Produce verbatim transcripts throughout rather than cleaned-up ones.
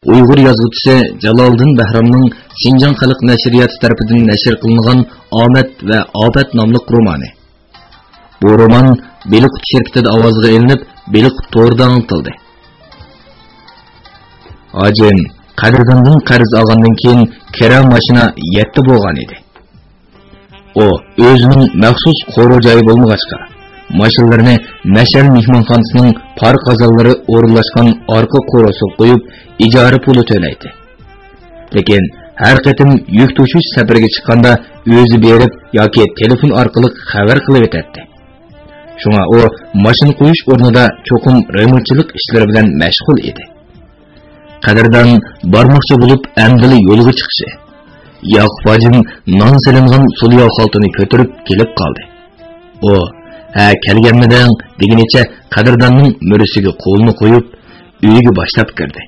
ئۇيغۇر يازغۇچىسى جالالىدىن بەھرامنىڭ شىنجاڭ خەلق نەشرىياتى تەرىپىدىن نەشر قىلىنغان ئامەت ۋە ئاپەت ناملىق رومانى. بۇ رومان بېلىققۇت شىركىتىدە ئاۋازغا ئېلىنىپ، بېلىققۇت تورىدا ئاڭلىتىلدى. ھاجىم قەدىرداندىن قەرز ئالغاندىن كېيىن كىرا ماشىنا يەتتە بولغان ئىدى. ئۇ ئۆزىنىڭ مەخسۇس قورۇ جايى بولمىغاچقا، ماشىنىلىرىنى مەشئەل مېھمانخانىسىنىڭ پار قازانلىرى ئورۇنلاشقان ئارقا قورۇسىغا قويۇپ، ئىجارە پۇلى تۆلەيتتى. لېكىن ھەر قېتىم يۈك توشۇش سەپىرىگە چىققاندا ئۆزى بېرىپ ياكى تېلېفون ئارقىلىق خەۋەر قىلىۋېتەتتى. شۇڭا ئۇ ماشىنا قويۇش ئورنىدا چوقۇم رېمونتچىلىق ئىشلىرى بىلەن مەشغۇل ئىدى. قەدىردان بارماقچى بولۇپ ئەمدىلا يولغا چىقىشى، ياقۇپ ھاجىم نان سېلىنغان سۇلياۋ خالتىنى كۆتۈرۈپ كېلىپ قالدى. ئۇ، ھە، كەلگەنمىدىڭ دېگىنىچە قەدىرداننىڭ مۈرىسىگە قولىنى قويۇپ، ئۆيگە باشلاپ كىردى.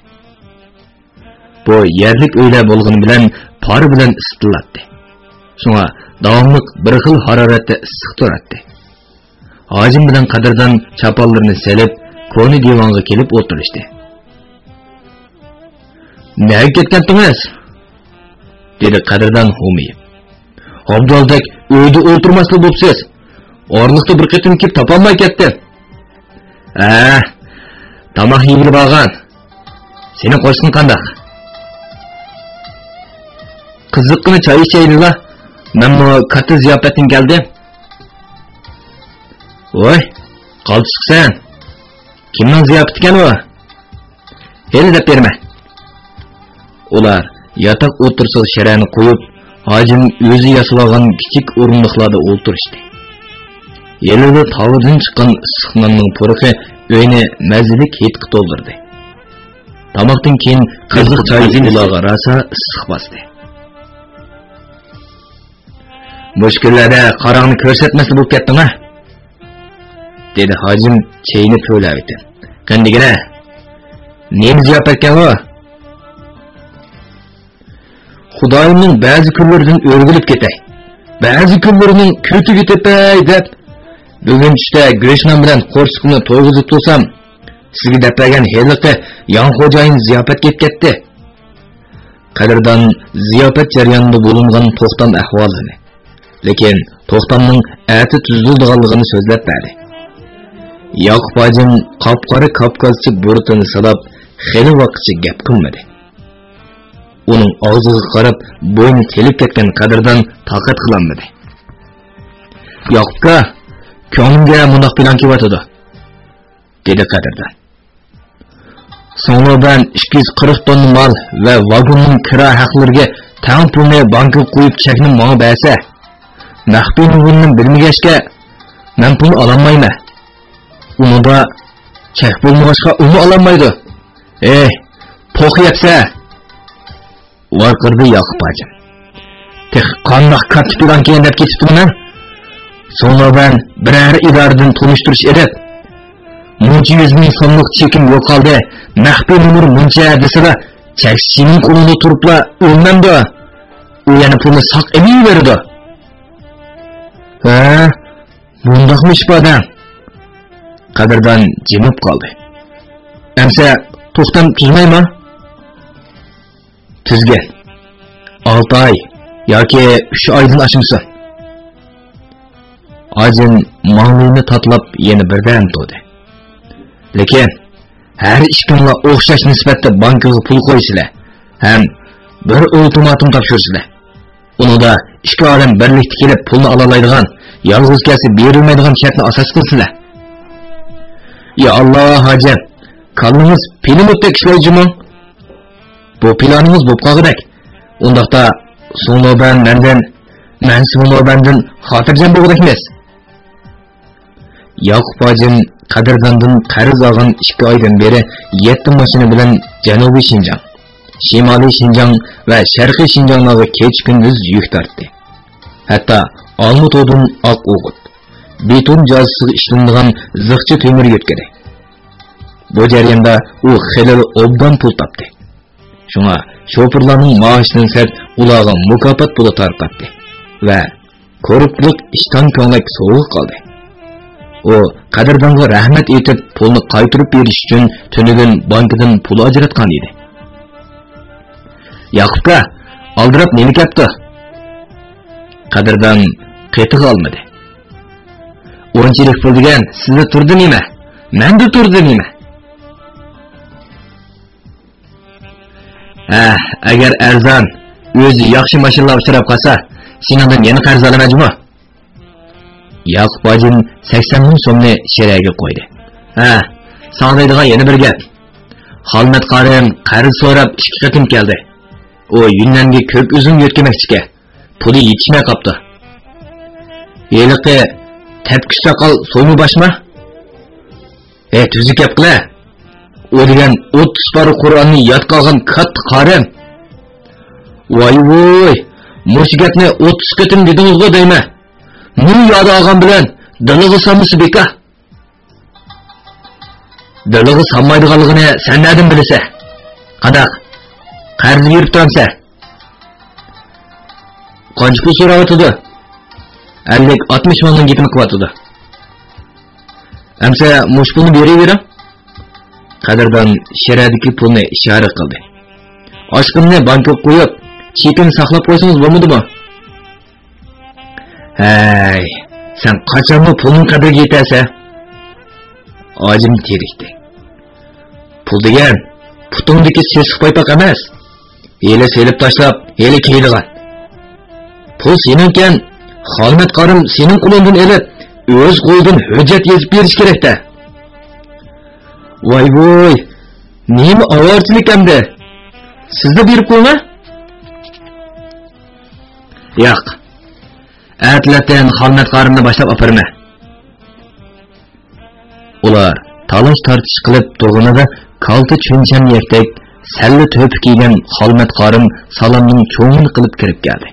بۇ يەرلىك ئۆيلەر بولغىنى بىلەن پار بىلەن ئىسسىتىلاتتى. شۇڭا داۋاملىق بىر خىل ھارارەتتە ئىسسىق تۇراتتى. ھاجىم بىلەن قەدىردان چاپانلىرىنى سېلىپ، كونا دىۋانغا كېلىپ ئولتۇرۇشتى. «نەگە كەتكەنتىڭىز؟» دېدى قەدىردان ھومىيىپ. «ئابدۇلدەك ئۆيدە ئولتۇرماسلا بوپسىز. ئارىلىقتا بىر قېتىم كېلىپ تاپالماي كەتتىم.» «ھە، تاماق يېگىلى بارغان. سېنىڭ قورسىقىڭ قانداق؟» «قىزىققىنە چاي ئىچەيلىلا. مەنمۇ كاتتا زىياپەتتىن كەلدىم.» «ۋوي، قالتىسقىسەن. كىمنىڭ زىياپىتىكەن ئۇ؟ ھېلى دەپ بېرىمەن.» ئۇلار ياتاق ئوتتۇرىسىغا شىرەنى قويۇپ، ھاجىم ئۆزى ياسىۋالغان كىچىك ئورۇندۇقلاردا ئولتۇرۇشتى. ھېلىلا تاۋىدىن چىققان ئىسسىق ناننىڭ پۇرىقى ئۆينى مەززىلىك ھىدقا تولدۇردى. تاماقتىن كېيىن قىزىق چاي ئۇلارغا راسا ئىسسىق باستى. «مۇشۇ كۈنلەردە قاراڭنى كۆرسەتمەسلا بولۇپ كەتتىڭ-ھە؟» دېدى ھاجىم چېيىنى پۈۋلەۋېتىپ. «قېنى دېگىنە، نېمە زىياپەتكەن ئۇ؟» «خۇدايىمنىڭ بەزى كۈنلىرىدىن ئۆرگىلىپ كېتەي، بەزى كۈنلىرىنىڭ كۆتىگە تېپەي دەپ، بۈگۈن چۈشتە گۆشنان بىلەن قورسىقىمنى تويغۇزۇپ تۇرسام، سىزگە دەپ بەرگەن ھېلىقى ياڭ خوجايىن زىياپەتكە كېتىپ كەتتى.» قەدىردان زىياپەت جەريانىدا بولۇنغان توختام ئەھۋالىنى، لېكىن توختامنىڭ ئەتە تۈزىلىدىغانلىقىنى سۆزلەپ بەردى. ياقۇپ ھاجىم قاپقارا كاپكازچە بۇرۇتىنى سىلاپ، خېلى ۋاقىتچە گەپ قىلمىدى. ئۇنىڭ ئاغزىغا قاراپ بوينى تېلىپ كەتكەن قەدىردان تاقەت قىلالمىدى. «ياقۇپكا، كۆڭلۈمگە مۇنداق پىلان كېلىۋاتىدۇ.» دېدى قەدىردان. «سۇڭلۇبەن ئىككى يۈز قىرىق توننا مال ۋە ۋاگوننىڭ كىرا ھەقلىرىگە تەڭ پۇلنى بانكىغا قويۇپ، چەكنى ماڭا بەرسە، مەخپىي نومۇرنى بىلمىگەچكە، مەن پۇلنى ئالالمايمەن. ئۇنىڭدا چەك بولمىغاچقا، ئۇمۇ ئالالمايدۇ. ئېي، پوخ يەپسە!» ۋارقىرىدى ياقۇپ ھاجىم. «تېخى قانداق كاتتا پىلانكەن دەپ كېتىپتىمەن مەن. سۇڭلۇبەن بىرەر ئىدارىدىن تونۇشتۇرۇش ئېلىپ، مۇنچە يۈز مىڭ سوملۇق چېكىم يوقالدى، مەخپىي نومۇر مۇنچە دېسىلا، چەكچىنىڭ قولىدا تۇرۇپلا ئۆلمەمدۇ؟ ئۇ يەنە پۇلنى ساق ئېلىۋېرىدۇ.» «ھە، مۇنداقمۇ ئىش بار دەڭ.» قەدىردان جىمىپ قالدى. «ئەمسە توختام تۈزمەيما؟» «تۈزگەن. ئالتە ئاي ياكى ئۈچ ئايدىن ئاشمىسۇن.» ھاجىم ماڭلىيىنى تاتىلاپ يەنە بىردەم تۇردى. «لېكىن ھەر ئىككىڭلار ئوخشاش نىسبەتتە بانكىغا پۇل قويىسىلەر ھەم بىر ئۇلتىماتوم تاپشۇرىسىلەر. ئۇنىڭدا ئىككى ئادەم بىرلىكتە كېلىپ پۇلنى ئالالايدىغان، يالغۇز كەلسە بېرىلمەيدىغان شەرتنى ئاساس قىلىسىلەر.» «يا ئاللا، ھاجىم، كاللىڭىز پىلىموتتەك ئىشلەيدۇ جۇمۇ. بۇ پىلانىڭىز بولۇپ قالغۇدەك. ئۇنداقتا سۇڭلۇبەن مەندىن، مەن سۇڭلۇبەندىن خاتىرجەم بولغۇدەكمىز.» ياقۇپ ھاجىم قەدىرداندىن قەرز ئالغان ئىككى ئايدىن بېرى يەتتە ماشىنا بىلەن جەنۇبىي شىنجاڭ، شىمالىي شىنجاڭ ۋە شەرقىي شىنجاڭلارغا كېچە-كۈندۈز يۈك تارتتى. ھەتتا ئالمۇتودىن ئاق ئوغۇت، بېتون جازىسىغا ئىشلىنىدىغان زىخچە تۆمۈر يۆتكىدى. بۇ جەرياندا ئۇ خېلىلا ئوبدان پۇل تاپتى. شۇڭا شوپۇرلارنىڭ مائاشىدىن سىرت ئۇلارغا مۇكاپات پۇلى تارقاتتى ۋە كورۇپتلۇق ئىشتان كۆڭلەك سوۋغا قىلدى. ئۇ قەدىردانغا رەھمەت ئېيتىپ، پۇلنى قايتۇرۇپ بېرىش ئۈچۈن تۈنۈگۈن بانكىدىن پۇل ئاجراتقان ئىدى. ياقۇپكا، ئالدىراپ نېمە كەپتۇ؟ قەدىردان قېتىغا ئالمىدى. ئۇنچىلىك پۇل دېگەن سىزدە تۇرىدۇ نېمە؟ مەندە تۇرىدۇ نېمە؟ ھە، ئەگەر ئەرزان، ئۆزى ياخشى ماشىنىلار ئۇچراپ قالسا، سېنىڭدىن يەنە قەرز ئالىمەن جۇمۇ. ياقۇپ ھاجىم سەكسەن مىڭ سومنى شىرەگە قويدى. ھە، ساڭا دەيدىغان يەنە بىر گەپ. خالمەت قارىم قەرز سوراپ ئىككى قېتىم كەلدى. ئۇ يۈننەنگە كۆك ئۈزۈم يۆتكىمەكچىكەن. پۇلى يېتىشمەي قاپتۇ. ھېلىقى تەپكۈس ساقال سويما باشما؟ ھە، تۈزۈك گەپ قىلە. ئۇ دېگەن ئوتتۇز پارە قۇرئاننى يادقا ئالغان كاتتا قارىم. ۋاي ۋۇي، مۇشۇ گەپنى ئوتتۇز قېتىم دېدىڭىزغۇ دەيمەن. نېمە ياد ئالغان بىلەن دىلىغا سالمىسا بىكار. دىلىغا سالمايدىغانلىقىنى سەن نەدىن بىلىسەن؟ قانداق؟ قەرز بېرىپ تۇرامسەن؟ قانچە پۇل سوراۋاتىدۇ؟ ئەللىك، ئاتمىش مىڭنىڭ گېپىنى قىلىۋاتىدۇ. ئەمسە مۇشۇ پۇلنى بېرىۋېرىڭ. قەدىردان شىرەدىكى پۇلنى ئىشارە قىلدى. ئاشقىنىنى بانكىغا قويۇپ، چېكىنى ساقلاپ قويسىڭىز بولمىدىمۇ؟ ھەي، سەن قاچانمۇ پۇلنىڭ قەدرىگە يېتەرسەن؟ ھاجىم تېرىكتى. پۇل دېگەن پۇتۇڭدىكى سېسىق پايپاق ئەمەس. ھېلى سېلىپ تاشلاپ، ھېلى كىيىدىغان. پۇل سېنىڭكەن، خالمەت قارىم سېنىڭ قولۇڭدىن ئېلىپ، ئۆز قولىدىن ھۆججەت يېزىپ بېرىش كېرەك-دە. ۋاي ۋۇي، نېمە ئاۋارىچىلىك ئەمدى؟ سىزلا بېرىپ قويۇڭ. ياق. ئەتىلەتتىن خالمەت قارىمنى باشلاپ ئاپىرىمەن. ئۇلار تالاش-تارتىش قىلىپ تۇرغىنىدا كالتە چۆنچەميەكتەك سەللە تۆپە كىيگەن خالمەت قارىم سالامنىڭ چوڭىنى قىلىپ كىرىپ كەلدى.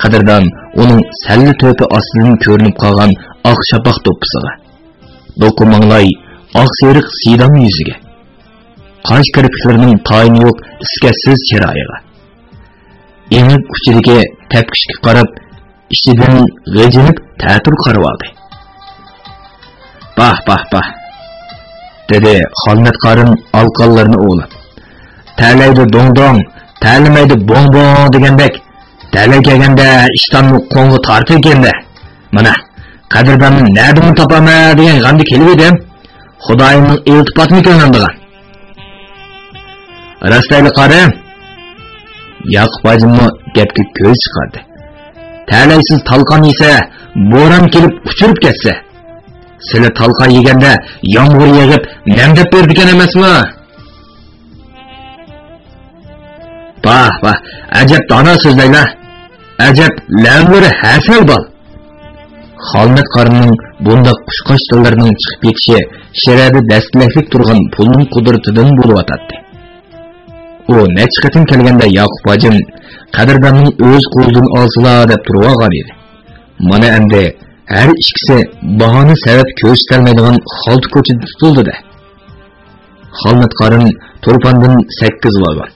قەدىردان ئۇنىڭ سەللە تۆپە ئاستىدىن كۆرۈنۈپ قالغان ئاق شاپاق دوپپىسىغا، دوقا ماڭلاي، ئاق سېرىق سىدام يۈزىگە، قاش كىرپىكلىرىنىڭ تايىنى يوق ئىسكەتسىز چىرايىغا، ئېڭەك ئۇچىدىكى تەپكۈشكە قاراپ، ئىچىدىن غىجىنىپ تەتۈر قارىۋالدى. «باھ، باھ، باھ!» دېدى خالمەت قارىم ئالىقانلىرىنى ئۇۋىلاپ. «تەلەيدە دوڭ-دوڭ، تەلىمەيدە بوڭ-بوڭ دېگەندەك، تەلەي كەلگەندە ئىشتانمۇ قوڭغا تارتىدىكەن-دە. مانا، قەدىرداننى نەدىمۇ تاپامەن دېگەن غەمدە كېلىۋىدىم. خۇدايىمنىڭ ئىلتىپاتىمۇ كۆڭلۈمدىغان.» «راست ئەيلى قارىم.» ياقۇپ ھاجىممۇ گەپكە كۆز چىقاردى. «تەلەيسىز تالقان يېسە، بوران كېلىپ ئۇچۇرۇپ كەتسە. سىلى تالقان يېگەندە يامغۇر يېغىپ نەمدەپ بېرىدىكەن ئەمەسمۇ؟» «ۋاھ، ۋاھ، ئەجەب دانا سۆزلەيلا. ئەجەب لەۋلىرى ھەسەل بال.» خالمەت قارىمنىڭ بۇنداق قۇشقاچ تىللىرىنىڭ چىقىپ كېتىشى شىرەدە دەستىلەكلىك تۇرغان پۇلنىڭ قۇدرىتىدىن بولۇۋاتاتتى. ئۇ نەچچە قېتىم كەلگەندە ياقۇپ ھاجىم قەدىرداننىڭ ئۆز قولىدىن ئالسىلا دەپ تۇرۇۋالغان ئىدى. مانا ئەمدى ھەر ئىككىسى باھانە سەۋەب كۆرسىتەلمەيدىغان خالتا كوچىدا تۇتۇلدى-دە. خالمەت قارىم تۇرپاندىن سەككىز ۋاگون،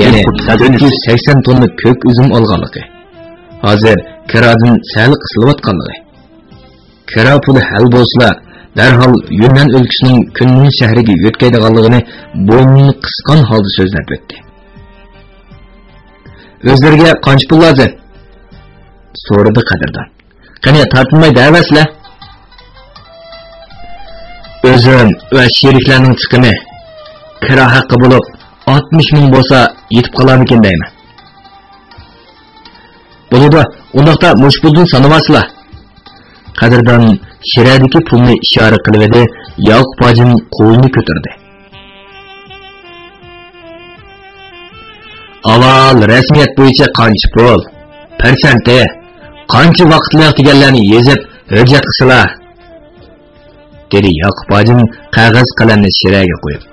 يەنى سەككىز يۈز سەكسەن توننا كۆك ئۈزۈم ئالغانلىقى، ھازىر كىرادىن سەل قىسىلىۋاتقانلىقى، كىرا پۇلى ھەل بولسىلا، دەرھال يۈننەن ئۆلكىسىنىڭ كۈنمىن شەھىرىگە يۆتكەيدىغانلىقىنى بۇرنىنى قىسقان ھالدا سۆزلەپ ئۆتتى. «ئۆزلىرىگە قانچە پۇل لازىم؟» سورىدى قەدىردان. «قېنى، تارتىنماي دەۋەرسىلە.» «ئۆزۈم ۋە شېرىكلەرنىڭ چىقىمى، كىرا ھەققى بولۇپ ئاتمىش مىڭ بولسا يېتىپ قالارمىكىن دەيمەن.» «بولىدۇ، ئۇنداقتا مۇشۇ پۇلدىن سانىۋالسىلا.» قەدىردان شىرەدىكى پۇلنى ئىشارە قىلىۋىدى، ياقۇپ ھاجىم قولىنى كۆتۈردى. «ئاۋۋال رەسمىيەت بويىچە قانچە پۇل، پىرسەنتى، قانچە ۋاقىتلىق دېگەنلەرنى يېزىپ ھۆججەت قىلسىلا.» دېدى ياقۇپ ھاجىم قەغەز قەلەمنى شىرەگە قويۇپ.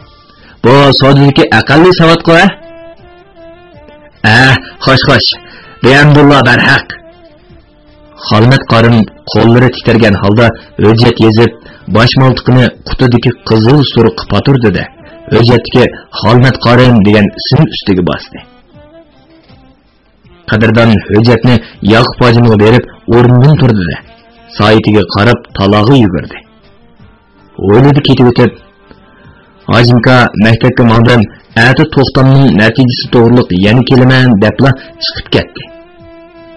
«بۇ سودىدىكى ئەقەللىي ساۋاتقۇ، ھە؟» «ئە، خوش، خوش. بىئەمدۇللا بەرھەق.» خالمەت قارىم قوللىرى تىترىگەن ھالدا ھۆججەت يېزىپ، باش مالتىقىنى قۇتىدىكى قىزىل سۇرۇققا پاتۇردى-دە، ھۆججەتتىكى خالمەت قارىم دېگەن ئىسىم ئۈستىگە باستى. قەدىردان ھۆججەتنى ياقۇپ ھاجىمغا بېرىپ، ئورنىدىن تۇردى-دە، سائىتىگە قاراپ تالاغا يۈگۈردى. ھويلىدا كېتىۋېتىپ، ھاجىمكا مەكتەپكە ماڭدىم، ئەتە توختامنىڭ نەتىجىسى توغرۇلۇق يەنە كېلىمەن دەپلا چىقىپ كەتتى.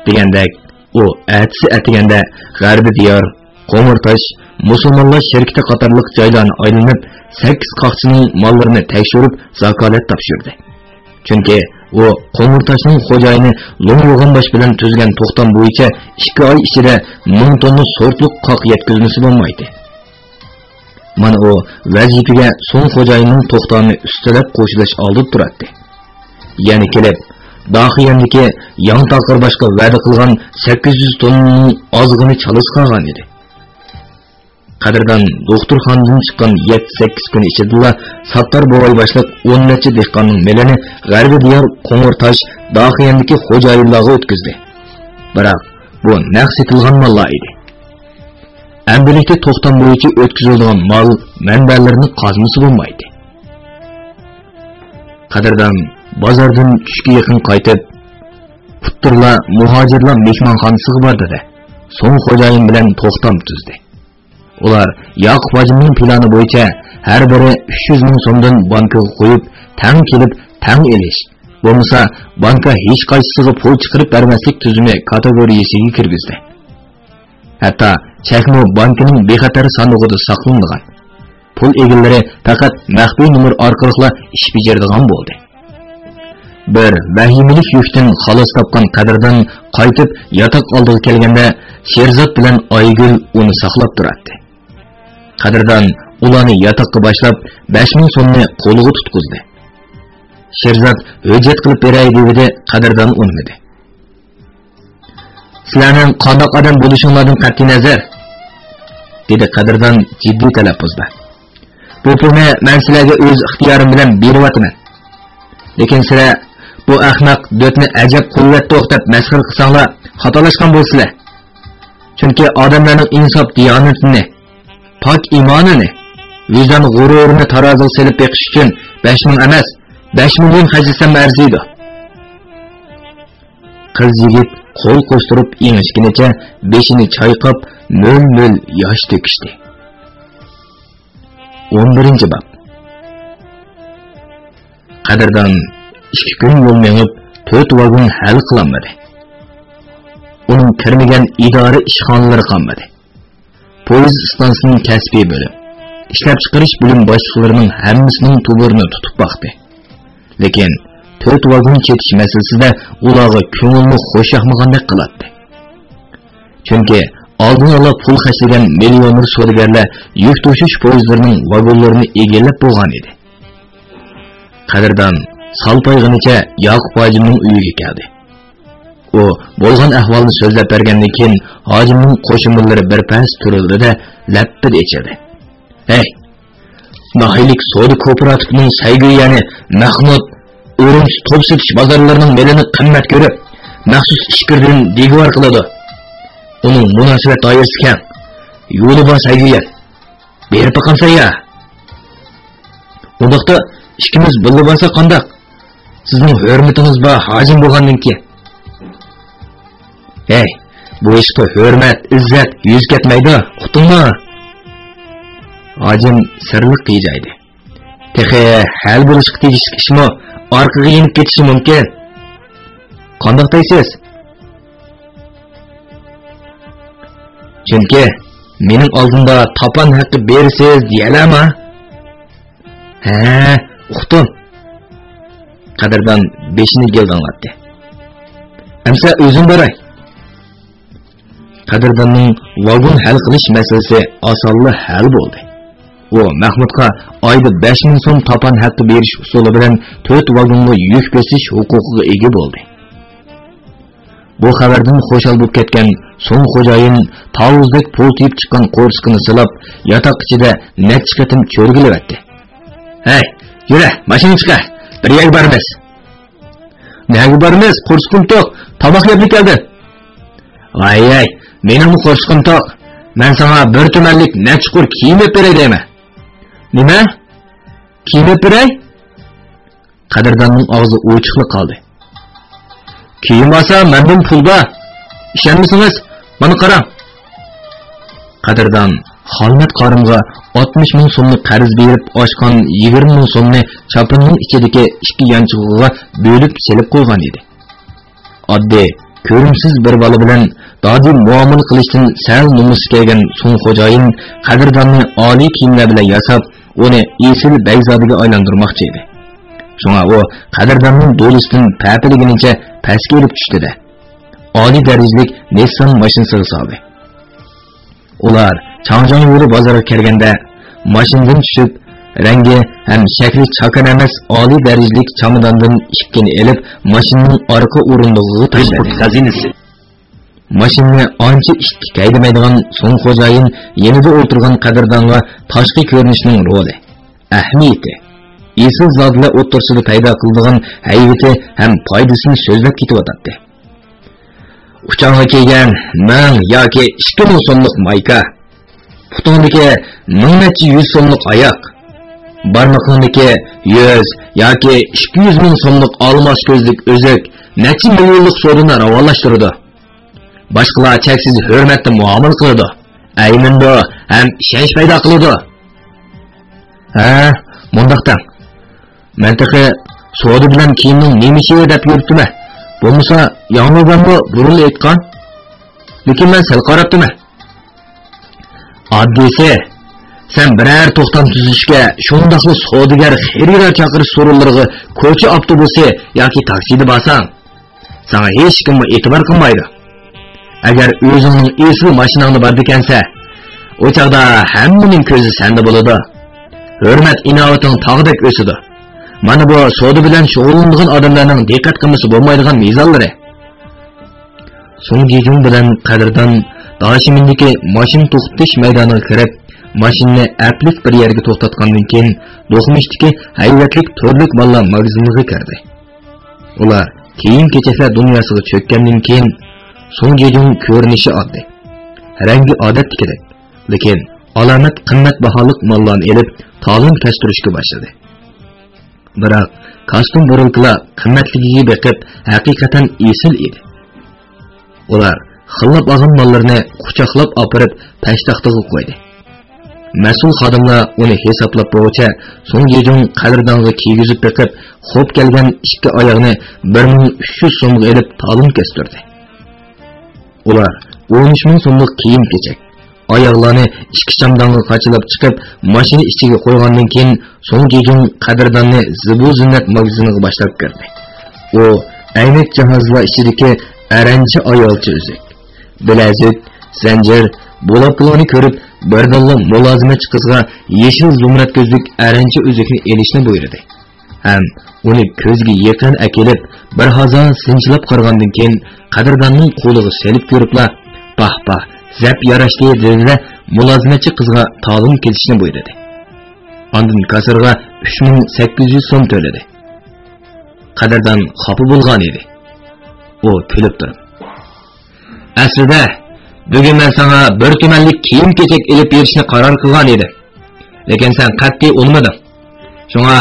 دېگەندەك، ئۇ ئەتىسى ئەتىگەندە غەربىي دىيار، قوڭۇرتاش، مۇسۇلمانلار شىركىتى قاتارلىق جايلارنى ئايلىنىپ، سەككىز قاقچىنىڭ ماللىرىنى تەكشۈرۈپ، زاكالەت تاپشۇردى. چۈنكى ئۇ قوڭۇرتاشنىڭ خوجايىنى لوڭ يوغانباش بىلەن تۈزگەن توختام بويىچە ئىككى ئاي ئىچىدە مىڭ توننا سورتلۇق قاق يەتكۈزمىسە بولمايتتى. مانا ئۇ ۋەزىپىگە سوڭ خوجايىننىڭ توختامى ئۈستىلەپ قوشۇلۇش ئالدىدا تۇراتتى. يەنە كېلىپ، داخىيەندىكى ياڭ تاقىر باشقا ۋەدە قىلغان سەككىز يۈز توننىنىڭ ئازغىنى چالىسى قالغان ئىدى. قەدىردان دوختۇرخانىدىن چىققان يەتتە-سەككىز كۈن ئىچىدىلا ساتتار بوۋاي باشلىق ئون نەچچە دېھقاننىڭ مېلىنى غەربىي دىيار، قوڭۇرتاش، داخىيەندىكى خوجايىنلارغا ئۆتكۈزدى. بىراق، بۇ نەق سېتىلغان ماللار ئىدى. ئەمدىلىكتە توختام بويىچە ئۆتكۈزۈلىدىغان مال مەنبەلىرىنى قازمىسا بولمايتتى. قەدىردان بازاردىن چۈشكە يېقىن قايتىپ، ئۇتتۇرلا مۇھاجىرلار مېھمانخانىسىغا باردى-دە، سوڭ خوجايىن بىلەن توختام تۈزدى. ئۇلار ياقۇپ ھاجىمنىڭ پىلانى بويىچە ھەر بىرى ئۈچ يۈز مىڭ سومدىن بانكىغا قويۇپ، تەڭ كېلىپ، تەڭ ئېلىش، بولمىسا بانكا ھېچقايسىسىغا پۇل چىقىرىپ بەرمەسلىك تۈزۈمى كاتېگورىيىسىگە كىرگۈزدى. ھەتتا چەكمۇ بانكىنىڭ بىخەتەر ساندۇقىدا ساقلىنىدىغان. پۇل ئىگىلىرى پەقەت مەخپىي نومۇر ئارقىلىقلا ئىش بېجىرىدىغان بولدى. بىر ۋەھىمىلىك يۈكتىن خالاس تاپقان قەدىردان قايتىپ ياتاق ئالدىغا كەلگەندە، شېرزات بىلەن ئايگۈل ئۇنى ساقلاپ تۇراتتى. قەدىردان ئۇلارنى ياتاققا باشلاپ، بەش مىڭ سومنى قولىغا تۇتقۇزدى. شېرزات ھۆججەت قىلىپ بېرەي دېۋىدى، قەدىردان ئۇنىمىدى. سىلەرنىڭ قانداق ئادەم بولۇشۇڭلاردىن قەتئىينەزەر، دېدى قەدىردان جىددىي تەلەپپۇزدا. بۇ پۇلنى مەن سىلەرگە ئۆز ئىختىيارىم بىلەن بېرىۋاتىمەن. لېكىن سىلەر بۇ ئەخمەق دۆتنى ئەجەب قويۇۋەتتۇق دەپ مەسخىرە قىلساڭلار، خاتالاشقان بولىسىلەر. چۈنكى ئادەملەرنىڭ ئىنساپ دىيانىتىنى، پاك ئىمانىنى، ۋىجدان غۇرۇرىنى تارازىغا سېلىپ بېقىش ئۈچۈن بەش مىڭ ئەمەس، بەش مىليون خەجلىسەممۇ ئەرزىيدۇ. قىز يىگىت قول قوشتۇرۇپ ئېڭىشكىنىچە بېشىنى چايقاپ، مۆل-مۆل ياش تۆكۈشتى. ئون بىرىنچى باب. قەدىردان ئىككى كۈن يول مېڭىپ، تۆت ۋاگون ھەل قىلالمىدى. ئۇنىڭ كىرمىگەن ئىدارە ئىشخانىلىرى قالمىدى. پويىز ئىستانسىسىنىڭ كەسپىي بۆلۈم، ئىشلەپچىقىرىش بۆلۈم باشلىقلىرىنىڭ ھەممىسىنىڭ تۇبۇرىنى تۇتۇپ باقتى. لېكىن تۆت ۋاگون چېتىش مەسىلىسىدە ئۇلارغا كۆڭۈلمۇ خۇش ياقمىغاندەك قىلاتتى. چۈنكى ئالدىن ئالا پۇل خەجلىگەن مىليونېر سودىگەرلەر يۈك توشۇش پويىزلىرىنىڭ ۋاگونلىرىنى ئىگىلەپ بولغان ئىدى. قەدىردان سالپايغىنىچە ياقۇپ ھاجىمنىڭ ئۆيىگە كەلدى. ئۇ بولغان ئەھۋالنى سۆزلەپ بەرگەندىن كېيىن، ھاجىمنىڭ قوشۇمىلىرى بىر پەس تۇرۇلدى-دە، لەپپىدە ئېچىلدى. ھەي، ناھىيىلىك سودا كوپىراتىپىنىڭ سەيگۈيەنى مەخمۇت ئۈرۈمچى توپ سېتىش بازارلىرىنىڭ مېلىنى قىممەت كۆرۈپ، مەخسۇس ئىچكىرىدىن دېگۈۋار قىلىدۇ. ئۇنىڭ مۇناسىۋەت دائىرىسى كەڭ. يولى بار سەيگۈيەن. بېرىپ باقامسەن يا؟ ئۇنداقتا ئىككىمىز بىللە بارساق قانداق؟ سىزنىڭ ھۆرمىتىڭىز بار ھاجىم بولغاندىن كېيىن. ھەي، بۇ ئىشقا ھۆرمەت، ئىززەت يۈز كەتمەيدۇ، ئۇقتۇڭمۇ؟ ھاجىم سىرلىق قىيجايدى. تېخى ھەل بولۇشقا تېگىشلىك ئىشمۇ، ئارقىغا يېنىپ كېتىشى مۇمكىن. قانداق دەيسىز؟ چۈنكى مېنىڭ ئالدىمدا تاپان ھەققى بېرىسىز دېيەلەرما؟ ھە، ئۇقتۇم. قەدىردان بېشىنى گىلداڭلاتتى. ئەمسە ئۆزۈم باراي. قەدىرداننىڭ ۋاگون ھەل قىلىش مەسىلىسى ئاسانلا ھەل بولدى. ئۇ مەخمۇتقا ئايدا بەش مىڭ سوم تاپان ھەققى بېرىش ئۇسۇلى بىلەن تۆت ۋاگونغا يۈك بېسىش ھوقۇقىغا ئىگە بولدى. بۇ خەۋەردىن خۇشال بولۇپ كەتكەن سوڭ خوجايىن تاۋۇزدەك پۇلتىيىپ چىققان قورسىقىنى سىلاپ، ياتاق ئىچىدە نەچچە قېتىم چۆرگىلىۋەتتى. ھەي، يۈرە، ماشىنىغا چىقە، بىر يەرگە بارىمىز. نەگە بارىمىز؟ قورسىقىم توق، تاماق يەپلا كەلدىم. ۋاي-ۋاي، مېنىڭمۇ قورسىقىم توق. مەن ساڭا بىر تۈمەنلىك نەچچە قۇر كىيىم ئېلىپ بېرەي دەيمەن. نېمە؟ كىيىم ئېلىپ بېرەي؟ قەدىرداننىڭ ئاغزى ئوچۇقلا قالدى. كىيىم ئالسا مەندىن پۇل بار. ئىشەنمىسىڭىز، مانا قاراڭ. قەدىردان خالمەت قارىمغا ئاتمىش مىڭ سومنى قەرز بېرىپ ئاچقان يىگىرمە مىڭ سومنى چاپىنىنىڭ ئىچىدىكى ئىككى يانچۇقىغا بۆلۈپ سېلىپ قويغان ئىدى. ئاددىي، كۆرۈمسىز بىر بالا بىلەن دادىل مۇئامىلە قىلىشتىن سەل نومۇسى كەلگەن سۇڭ خوجايىن قەدىرداننى ئالىي كىيىملەر بىلەن ياساپ، ئۇنى ئېسىل بەگزادىگە ئايلاندۇرماقچى ئىدى. شۇڭا ئۇ قەدىرداننىڭ دولىسىدىن پەپىلىگىنىچە پەسكە ئېلىپ چۈشتى-دە، ئالىي دەرىجىلىك نىسسان ماشىنىسىغا سالدى. ئۇلار چاڭجياڭ يولى بازىرىغا كەلگەندە، ماشىنىدىن چۈشۈپ، رەڭگى ھەم شەكلى چاكان ئەمەس ئالىي دەرىجىلىك چاماداندىن ئىككىنى ئېلىپ، ماشىنىنىڭ ئارقا ئورۇندۇقىغا تاشلىدى. خەزىنىسى. ماشىنىنى ئانچە ئىتتىك ھەيدىمەيدىغان سۇڭ خوجايىن يېنىدا ئولتۇرغان قەدىردانغا تاشقى كۆرۈنۈشنىڭ رولى، ئەھمىيىتى، ئېسىل زادىلەر ئوتتۇرىسىدا پەيدا قىلىدىغان ھەيۋىتى ھەم پايدىسىنى سۆزلەپ كېتىۋاتاتتى. ئۇچاڭغا كىيگەن مىڭ ياكى ئىككى مىڭ سوملۇق مايكا، پۇتۇڭدىكى مىڭ نەچچە يۈز سوملۇق ئاياق، بارمىقىڭدىكى يۈز ياكى ئىككى يۈز مىڭ سوملۇق ئالماس كۆزلۈك ئۈزۈك نەچچە مىليونلۇق سودىنى راۋانلاشتۇرىدۇ. باشقىلار چەكسىز ھۆرمەتتە مۇئامىلە قىلىدۇ، ئەيمىنىدۇ ھەم ئىشەنچ پەيدا قىلىدۇ. ھە، مۇنداق دەڭ. مەن تېخى سودا بىلەن كىيىمنىڭ نېمە ئىشى دەپ يۈرۈپتىمەن. بولمىسا، ياڭيۇبەنمۇ بۇرۇنلا ئېيتقان. لېكىن مەن سەل قاراپتىمەن. ئاددىيسى، سەن بىرەر توختام تۈزۈشكە، شۇنداقلا سودىگەر، خېرىدار چاقىرىش سورۇنلىرىغا كوچا ئاپتوبۇسى ياكى تاكسىدا بارساڭ، ساڭا ھېچكىممۇ ئېتىبار قىلمايدۇ. ئەگەر ئۆزۈڭنىڭ ئېسىل ماشىناڭدا بارىدىكەنسە، ئۇ چاغدا ھەممىنىڭ كۆزى سەندە بولىدۇ. ھۆرمەت ئىناۋىتىڭ تاغدەك ئۆسىدۇ. مانا بۇ سودا بىلەن شۇغۇللىنىدىغان ئادەملەرنىڭ دىققەت قىلمىسا بولمايدىغان مىزانلىرى. سۇڭ جىجۇڭ بىلەن قەدىردان داشىمىندىكى ماشىنا توختىتىش مەيدانىغا كىرىپ، ماشىنىنى ئەپلىك بىر يەرگە توختاتقاندىن كېيىن، دوقمۇشتىكى ھەيۋەتلىك تۈرلۈك ماللار ماگىزىنىغا كىردى. ئۇلار كىيىم-كېچەكلەر دۇنياسىغا چۆككەندىن كېيىن، سۇڭ جىجۇڭ كۆرۈنۈشى ئاددىي، رەڭگى ئادەتتىكىدەك، لېكىن ئالامەت قىممەت باھالىق ماللارنى ئېلىپ، تالون كەستۈرۈشكە باشلىدى. بىراق، كاستيۇم بۇرۇلكىلار قىممەتلىكىگە بېقىپ، ھەقىقەتەن ئېسىل ئىدى. ئۇلار خىللاپ ئالغان ماللىرىنى قۇچاقلاپ ئاپىرىپ، پەشتاختىغا قويدى. مەسئۇل خادىملار ئۇنى ھېسابلاپ بولغۇچە، سۇڭ جىجۇڭ قەدىردانغا كىيگۈزۈپ بېقىپ، خوپ كەلگەن ئىككى ئاياغنى بىر مىڭ ئۈچ يۈز سومغا ئېلىپ، تالون كەستۈردى. ئۇلار ئون ئۈچ مىڭ سوملۇق كىيىم-كېچەك، ئاياغلارنى ئىككى چامادانغا قاچىلاپ چىقىپ، ماشىنا ئىچىگە قويغاندىن كېيىن، سۇڭ جىجۇڭ قەدىرداننى زىبۇ زىننەت ماگىزىنىغا باشلاپ كىردى. ئۇ ئەينەك جاھازلار ئىچىدىكى ئەرەنچە ئايالچە ئۈزۈك، بىلەزۈك، زەنجىر، بولاپكىلارنى كۆرۈپ، بىردىنلا مۇلازىمەتچى قىزغا يېشىل زۇمرەت كۆزلۈك ئەرەنچە ئۈزۈكنى ئېلىشنى بۇيرۇدى. ھەم ئۇنى كۆزگە يېقىن ئەكېلىپ، بىر ھازا سىنچىلاپ قارىغاندىن كېيىن، قەدىرداننىڭ قولىغا سېلىپ كۆرۈپلا، «پاھ، پاھ، زەپ ياراشتى» دېدى-دە، مۇلازىمەتچى قىزغا تالون كېسىشنى بۇيرۇدى. ئاندىن كاسسىرغا ئۈچ مىڭ سەككىز يۈز سوم تۆلىدى. قەدىردان خاپا بولغان ئىدى. ئۇ كۈلۈپ تۇرۇپ، «ئەسلىدە، بۈگۈن مەن ساڭا بىر تۈمەنلىك كىيىم-كېچەك ئېلىپ بېرىشنى قارار قىلغان ئىدىم. لېكىن سەن قەتئىي ئۇنىمىدىڭ. شۇڭا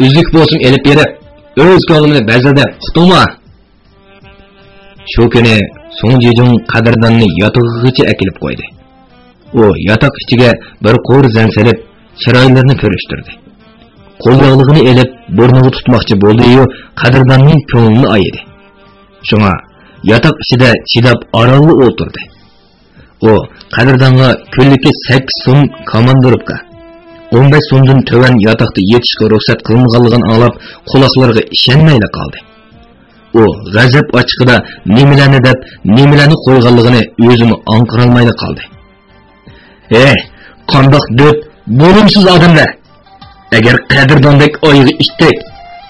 ئۈزۈك بولسىمۇ ئېلىپ بېرىپ، ئۆز كۆڭلۈمنى بەزلىدىم، ئۇقتۇڭمۇ؟» شۇ كۈنى سۇڭ جىجۇڭ قەدىرداننى ياتىقىغىچە ئەكېلىپ قويدى. ئۇ ياتاق ئىچىگە بىر قۇر زەن سېلىپ، چىرايلىرىنى پۈرۈشتۈردى. قول ياغلىقىنى ئېلىپ، بۇرنىغا تۇتماقچى بولدى-يۇ، قەدىرداننىڭ كۆڭلىنى ئايىدى. شۇڭا ياتاق ئىچىدە چىداپ ئارانلا ئولتۇردى. ئۇ قەدىردانغا كۈنلۈكى سەككىز سوم كاماندىروپكا، ئون بەش سومدىن تۆۋەن ياتاقتا يېتىشقا رۇخسەت قىلىنغانلىقىنى ئاڭلاپ، قۇلاقلىرىغا ئىشەنمەيلا قالدى. ئۇ غەزەپ ئاچچىقىدا نېمىلەرنى دەپ، نېمىلەرنى قويغانلىقىنى ئۆزىمۇ ئاڭقىرالمايلا قالدى. ھەي، قانداق دۆت، بولۇمسىز ئادەملەر! ئەگەر قەدىرداندەك ئايىغى ئىتتىك،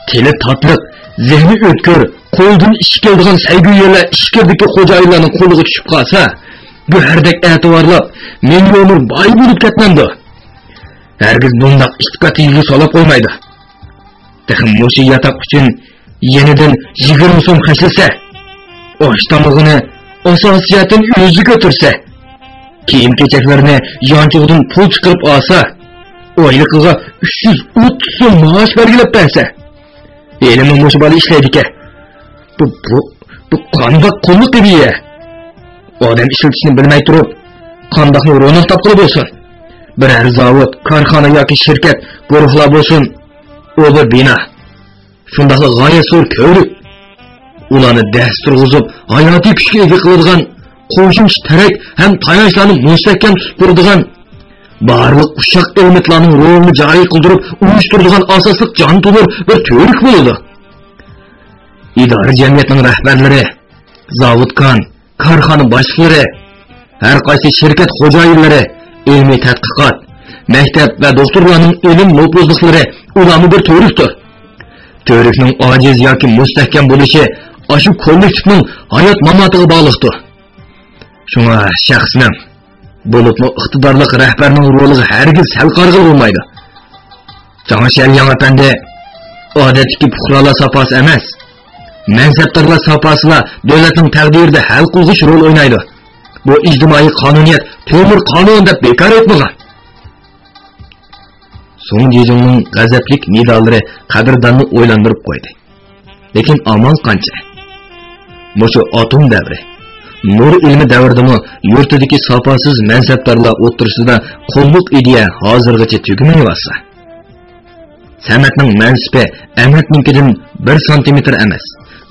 تىلى تاتلىق، زېھنى ئۆتكۈر، قولىدىن ئىش كېلىدىغان سەيگۈ يەرلەر ئىچكىرىدىكى خوجايىنلارنىڭ قولىغا چۈشۈپ قالسا، گۆھەردەك ئەتىۋارلاپ، مىڭ يومۇر باي بولۇپ كەتمەمدۇ؟ ھەرگىز بۇنداق ئىتتىپات يېگىگە سولاپ قويمايدۇ. تېخى مۇشۇ ياتاق ئۈچۈن يېنىدىن يىگىرمە سوم خەجلىسە، ئاش-تامىقىنى ئاساسىي جەھەتتىن ئۆزى كۆتۈرسە، كىيىم-كېچەكلىرىنى يانچۇقىدىن پۇل چىقىرىپ ئالسا، ئايلىقىغا ئۈچ يۈز ئوتتۇز سوم مائاش بەلگىلەپ بەرسە، ھېلىمۇ مۇشۇ بالا ئىشلەيدىكەن. بۇ، بۇ، بۇ قانداق قۇللۇق ئىدى؟ ئادەم ئىشلىتىشنى بىلمەي تۇرۇپ، قانداقمۇ روناق تاپقىلى بولسۇن؟ بىرەر زاۋۇت، كارخانا ياكى شىركەت، گۇرۇھلار بولسۇن، ئۇ بىر بىنا. شۇنداقلا غايەت زور كۆۋرۈك. ئۇلارنى دەس تۇرغۇزۇپ، ھاياتىي كۈچكە ئىگە قىلىدىغان، قوشۇمچە تىرەك ھەم تايانچلارنى مۇستەھكەم تۇتۇپ تۇرىدىغان، بارلىق ئۇششاق ئېلېمېنتلارنىڭ رولىنى جارى قىلدۇرۇپ، ئۇيۇشتۇرىدىغان ئاساسلىق جان تومۇر بىر تۈۋرۈك بولىدۇ. ئىدارە جەمئىيەتنىڭ رەھبەرلىرى، زاۋۇتكان، كارخانا باشلىقلىرى، ھەر قايسى شىركەت خوجايىنلىرى، ئىلمىي تەتقىقات، مەكتەپ ۋە دوختۇرلارنىڭ ئىلىم نوپۇزلۇقلىرى ئۇلارمۇ بىر تۈۋرۈكتۇر. تۈۋرۈكنىڭ ئاجىز ياكى مۇستەھكەم بولۇشى ئاشۇ كوللېكتىپنىڭ ھايات-ماماتىغا باغلىقتۇر. شۇڭا شەخسنىڭ، بولۇپمۇ ئىقتىدارلىق رەھبەرنىڭ رولىغا ھەرگىز سەل قارىغىلى بولمايدۇ. جاڭ شيەنلياڭ ئەپەندى، ئادەتتىكى پۇقرالار ساپاسى ئەمەس، مەنسەپدارلار ساپاسىلا دۆلەتنىڭ تەقدىرىدە ھەل قىلغۇچ رول ئوينايدۇ. بۇ ئىجتىمائىي قانۇنىيەت تۆمۈر قانۇن دەپ بىكار ئېيتمىغان. سۇڭ جىجۇڭنىڭ غەزەپلىك نىدالىرى قەدىرداننى ئويلاندۇرۇپ قويدى. لېكىن ئامال قانچە؟ مۇشۇ ئاتوم دەۋرى، نۇر ئىلمى دەۋرىدىمۇ يۇرتىدىكى ساپاسىز مەنسەپدارلار ئوتتۇرىسىدا قۇللۇق ئىدىيە ھازىرغىچە تۈگىمەيۋاتسا، سەمەتنىڭ مەنسىپى ئەمەتنىڭكىدىن بىر سانتىمېتىر ئەمەس،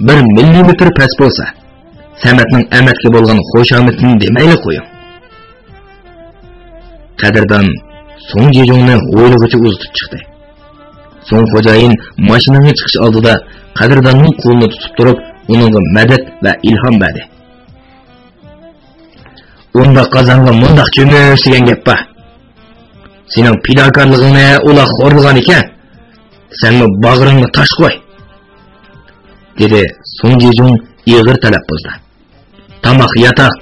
بىر مىللىمېتىر پەس بولسا، سەمەتنىڭ ئەمەتكە بولغان خۇشامىتىنى دېمەيلى قويۇڭ. قەدىردان سۇڭ جىجۇڭنى ھويلىغىچە ئۇزىتىپ چىقتى. سۇڭ خوجايىن ماشىنىغا چىقىش ئالدىدا قەدىرداننىڭ قولىنى تۇتۇپ تۇرۇپ، ئۇنىڭغا مەدەت ۋە ئىلھام بەردى. ئۇنداق قازانغا مۇنداق چۆمۈش دېگەن گەپ بار. سېنىڭ پىداكارلىقىڭنى ئۇلار خورلىغان ئىكەن، سەنمۇ باغرىڭنى تاش قوي، دېدى سۇڭ جىجۇڭ ئېغىر تەلەپپۇزدا. تاماق، ياتاق،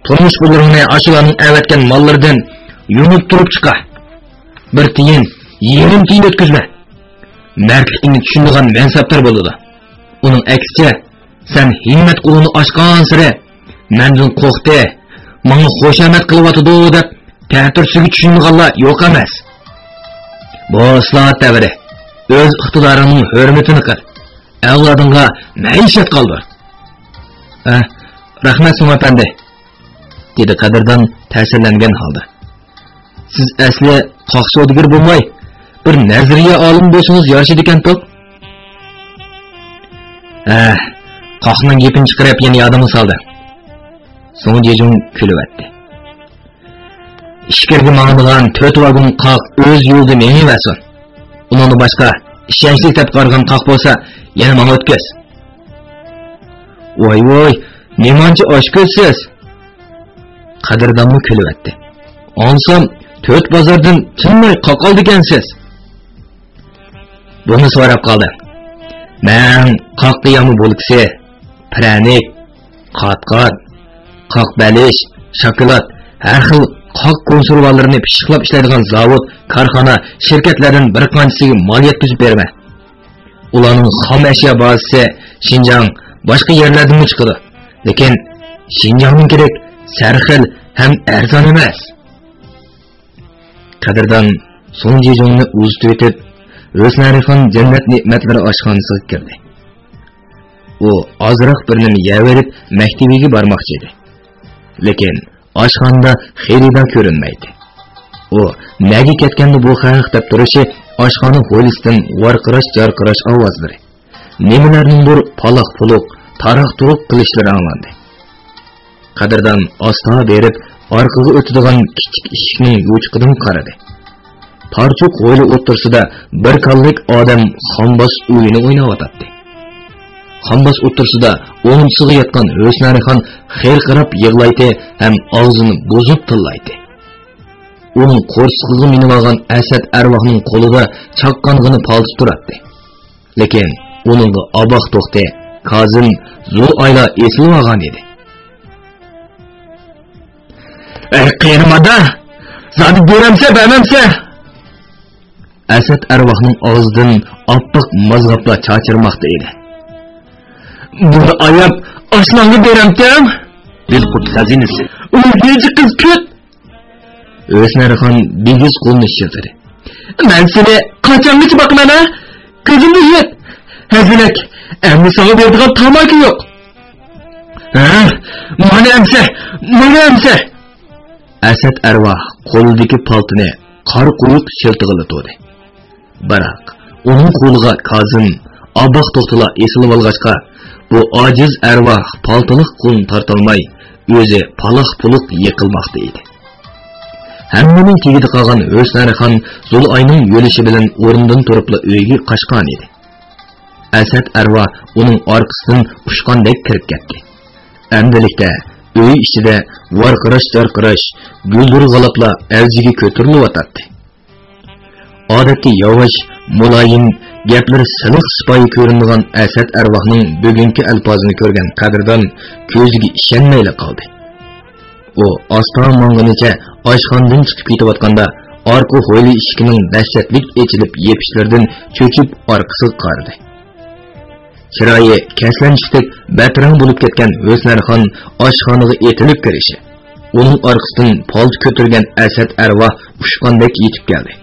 تۇرمۇش پۇللىرىڭنى ئاشۇلارنىڭ ئەۋەتكەن ماللىرىدىن يۇمۇپ تۇرۇپ چىقار. بىر تىيىن، يېرىم تىيىن ئۆتكۈزمە. مەردلىكىڭنى چۈشىنىدىغان مەنسەپدار بولىدۇ. ئۇنىڭ ئەكسىچە، سەن ھىممەت قولۇڭنى ئاچقانسېرى، مەندىن قورقتى، ماڭا خۇشامەت قىلىۋاتىدۇ دەپ تەتۈرىسىگە چۈشىنىدىغانلار يوق ئەمەس. بۇ ئىسلاھات دەۋرى. ئۆز ئىقتىدارىڭنىڭ ھۆرمىتىنى قىل. ئەۋلادىڭغا مەئىشەت قالدۇر. ئە، رەھمەت، سۇڭ ئەپەندى، دېدى قەدىردان تەسىرلەنگەن ھالدا. سىز ئەسلى قاق سودىگىرى بولماي، بىر نەزەرىيە ئالىمى بولسىڭىز يارىشىدىكەنتۇ. ھە، قاقنىڭ گېپىنى چىقىرىپ يەنە يادىمغا سالدى. سۇڭ جىجۇڭ كۈلۈۋەتتى. ئىچكىرىگە ماڭىدىغان تۆت ۋاگون قاق ئۆز يولىدا مېڭىۋەرسۇن. ئۇنىڭدىن باشقا ئىشەنچلىك دەپ قارىغان قاق بولسا يەنە ماڭا ئۆتكۈز. ۋاي ۋاي، نېمانچە ئاچكۆزسىز! قەدىردانمۇ كۈلۈۋەتتى. ئاڭلىسام، تۆت بازاردىن تىنماي قاق ئالىدىكەنسىز. بۇنى سوراپ قالدىم. مەن قاق قىيامى بولكىسى، پىرەنىك، قات-قات، قاق بەلىش، شاكىلات، ھەر خىل قاق كونسېرۋالىرىنى پىششىقلاپ ئىشلەيدىغان زاۋۇت، كارخانا، شىركەتلەردىن بىر قانچىسىگە مال يەتكۈزۈپ بېرىمەن. ئۇلارنىڭ خام ئەشيا بازىسى شىنجاڭ، باشقا يەرلەردىنمۇ چىقىدۇ. لېكىن شىنجاڭنىڭكىدەك سەرخىل ھەم ئەرزان ئەمەس. قەدىردان سۇڭ جىجۇڭنى ئۇزىتىۋېتىپ، ھۆسنەرىخان جەننەت نېمەتلىرى ئاشخانىسىغا كىردى. ئۇ ئازراق بىر نېمە يەۋېرىپ، مەكتىۋىگە بارماقچى ئىدى. لېكىن ئاشخانىدا خېرىدار كۆرۈنمەيتتى. ئۇ نەگە كەتكەندۇ بۇ خەق دەپ تۇرۇشى ئاشخانا ھويلىسىدىن ۋارقىراش-جارقىراش ئاۋازلىرى، نېمىلەرنىڭدۇر پالاق-پۇلۇق، تاراق-تۇرۇق قىلىشلىرى ئاڭلاندى. قەدىردان ئاستا بېرىپ، ئارقىغا ئۆتىدىغان كىچىك ئىشىكنىڭ يوچۇقىدىن قارىدى. تارچۇق ھويلا ئوتتۇرىسىدا بىر كاللىك ئادەم خامباس ئويۇنى ئويناۋاتاتتى. خامباس ئوتتۇرىسىدا ئوڭدىسىغا ياتقان ھۆسنەرىخان خىرقىراپ يىغلايتتى ھەم ئاغزىنى بۇزۇپ تىللايتتى. ئۇنىڭ قورسىقىغا مىنىۋالغان ئەسەت ئەرۋاھنىڭ قولىدا چاققانغىنا پالتا تۇراتتى. لېكىن ئۇنىڭغا ئاباق توختى كازىم زور ئايلا ئېسىلىۋالغان ئىدى. ئەي قېرىم ئادا، زادى بېرەمسە، بەرمەمسە؟ ئەسەت ئەرۋاھنىڭ ئاغزىدىن ئاپئاق مازغاپلار چاچرىماقتا ئىدى. بۇنى ئاياپ، ئاشناڭغا بېرەمتىڭ؟ دىلقۇت خەزىنىسى. ئۇ ھېجى قىز كۆت! ھۆسنەرخان بىگىز قولىنى شىلتىدى. مەن سېنى قاچانغىچە باقىمەن ھە؟ كۆزۈمنى يۇت! ھەزىلەك، ئەمدى ساڭا بېرىدىغان تاماكا يوق. ھە؟ مانا ئەمسە، مانا ئەمسە! ئەسەت ئەرۋاھ قولىدىكى پالتىنى قارا قويۇق شىلتىغىلى تۇردى. بىراق، ئۇنىڭ قولىغا كازىم، ئاباق توختىلا ئېسىلىۋالغاچقا، بۇ ئاجىز ئەرۋاھ پالتىلىق قولىنى تارتالماي، ئۆزى پالاق-پۇلۇق يىقىلماقتا ئىدى. ھەممىنىڭ تېگىدە قالغان ھۆسنارىخان زۇلئاينىڭ يۆلىشى بىلەن ئورنىدىن تۇرۇپلا ئۆيگە قاچقان ئىدى. ئەسەت ئەرۋاھ ئۇنىڭ ئارقىسىدىن ئۇچقاندەك كىرىپ كەتتى. ئەمدىلىكتە ئۆي ئىچىدە ۋارقىراش-جارقىراش، گۈلدۈرغىلاپلا ئەۋجىگە كۆتۈرۈلۈۋاتاتتى. ئادەتتە ياۋاش، مۇلايىم، گەپلىرى سىلىق سىپايى كۆرۈنىدىغان ئەسەت ئەرۋاھنىڭ بۈگۈنكى ئەلپازىنى كۆرگەن قەدىردان كۆزىگە ئىشەنمەيلا قالدى. ئۇ ئاستا ماڭغىنىچە ئاشخانىدىن چىقىپ كېتىۋاتقاندا، ئارقا ھويلا ئىشىكىنىڭ دەھشەتلىك ئېچىلىپ يېپىشلىرىدىن چۆچۈپ ئارقىسىغا قارىدى. چىرايى كەسلەنچۈكتەك بەترەڭ بولۇپ كەتكەن ھۆسنارخان ئاشخانىغا ئېتىلىپ كىرىشى، ئۇنىڭ ئارقىسىدىن پالتا كۆتۈرگەن ئەسەت ئەرۋاھ ئۇچقاندەك يېتىپ كەلدى.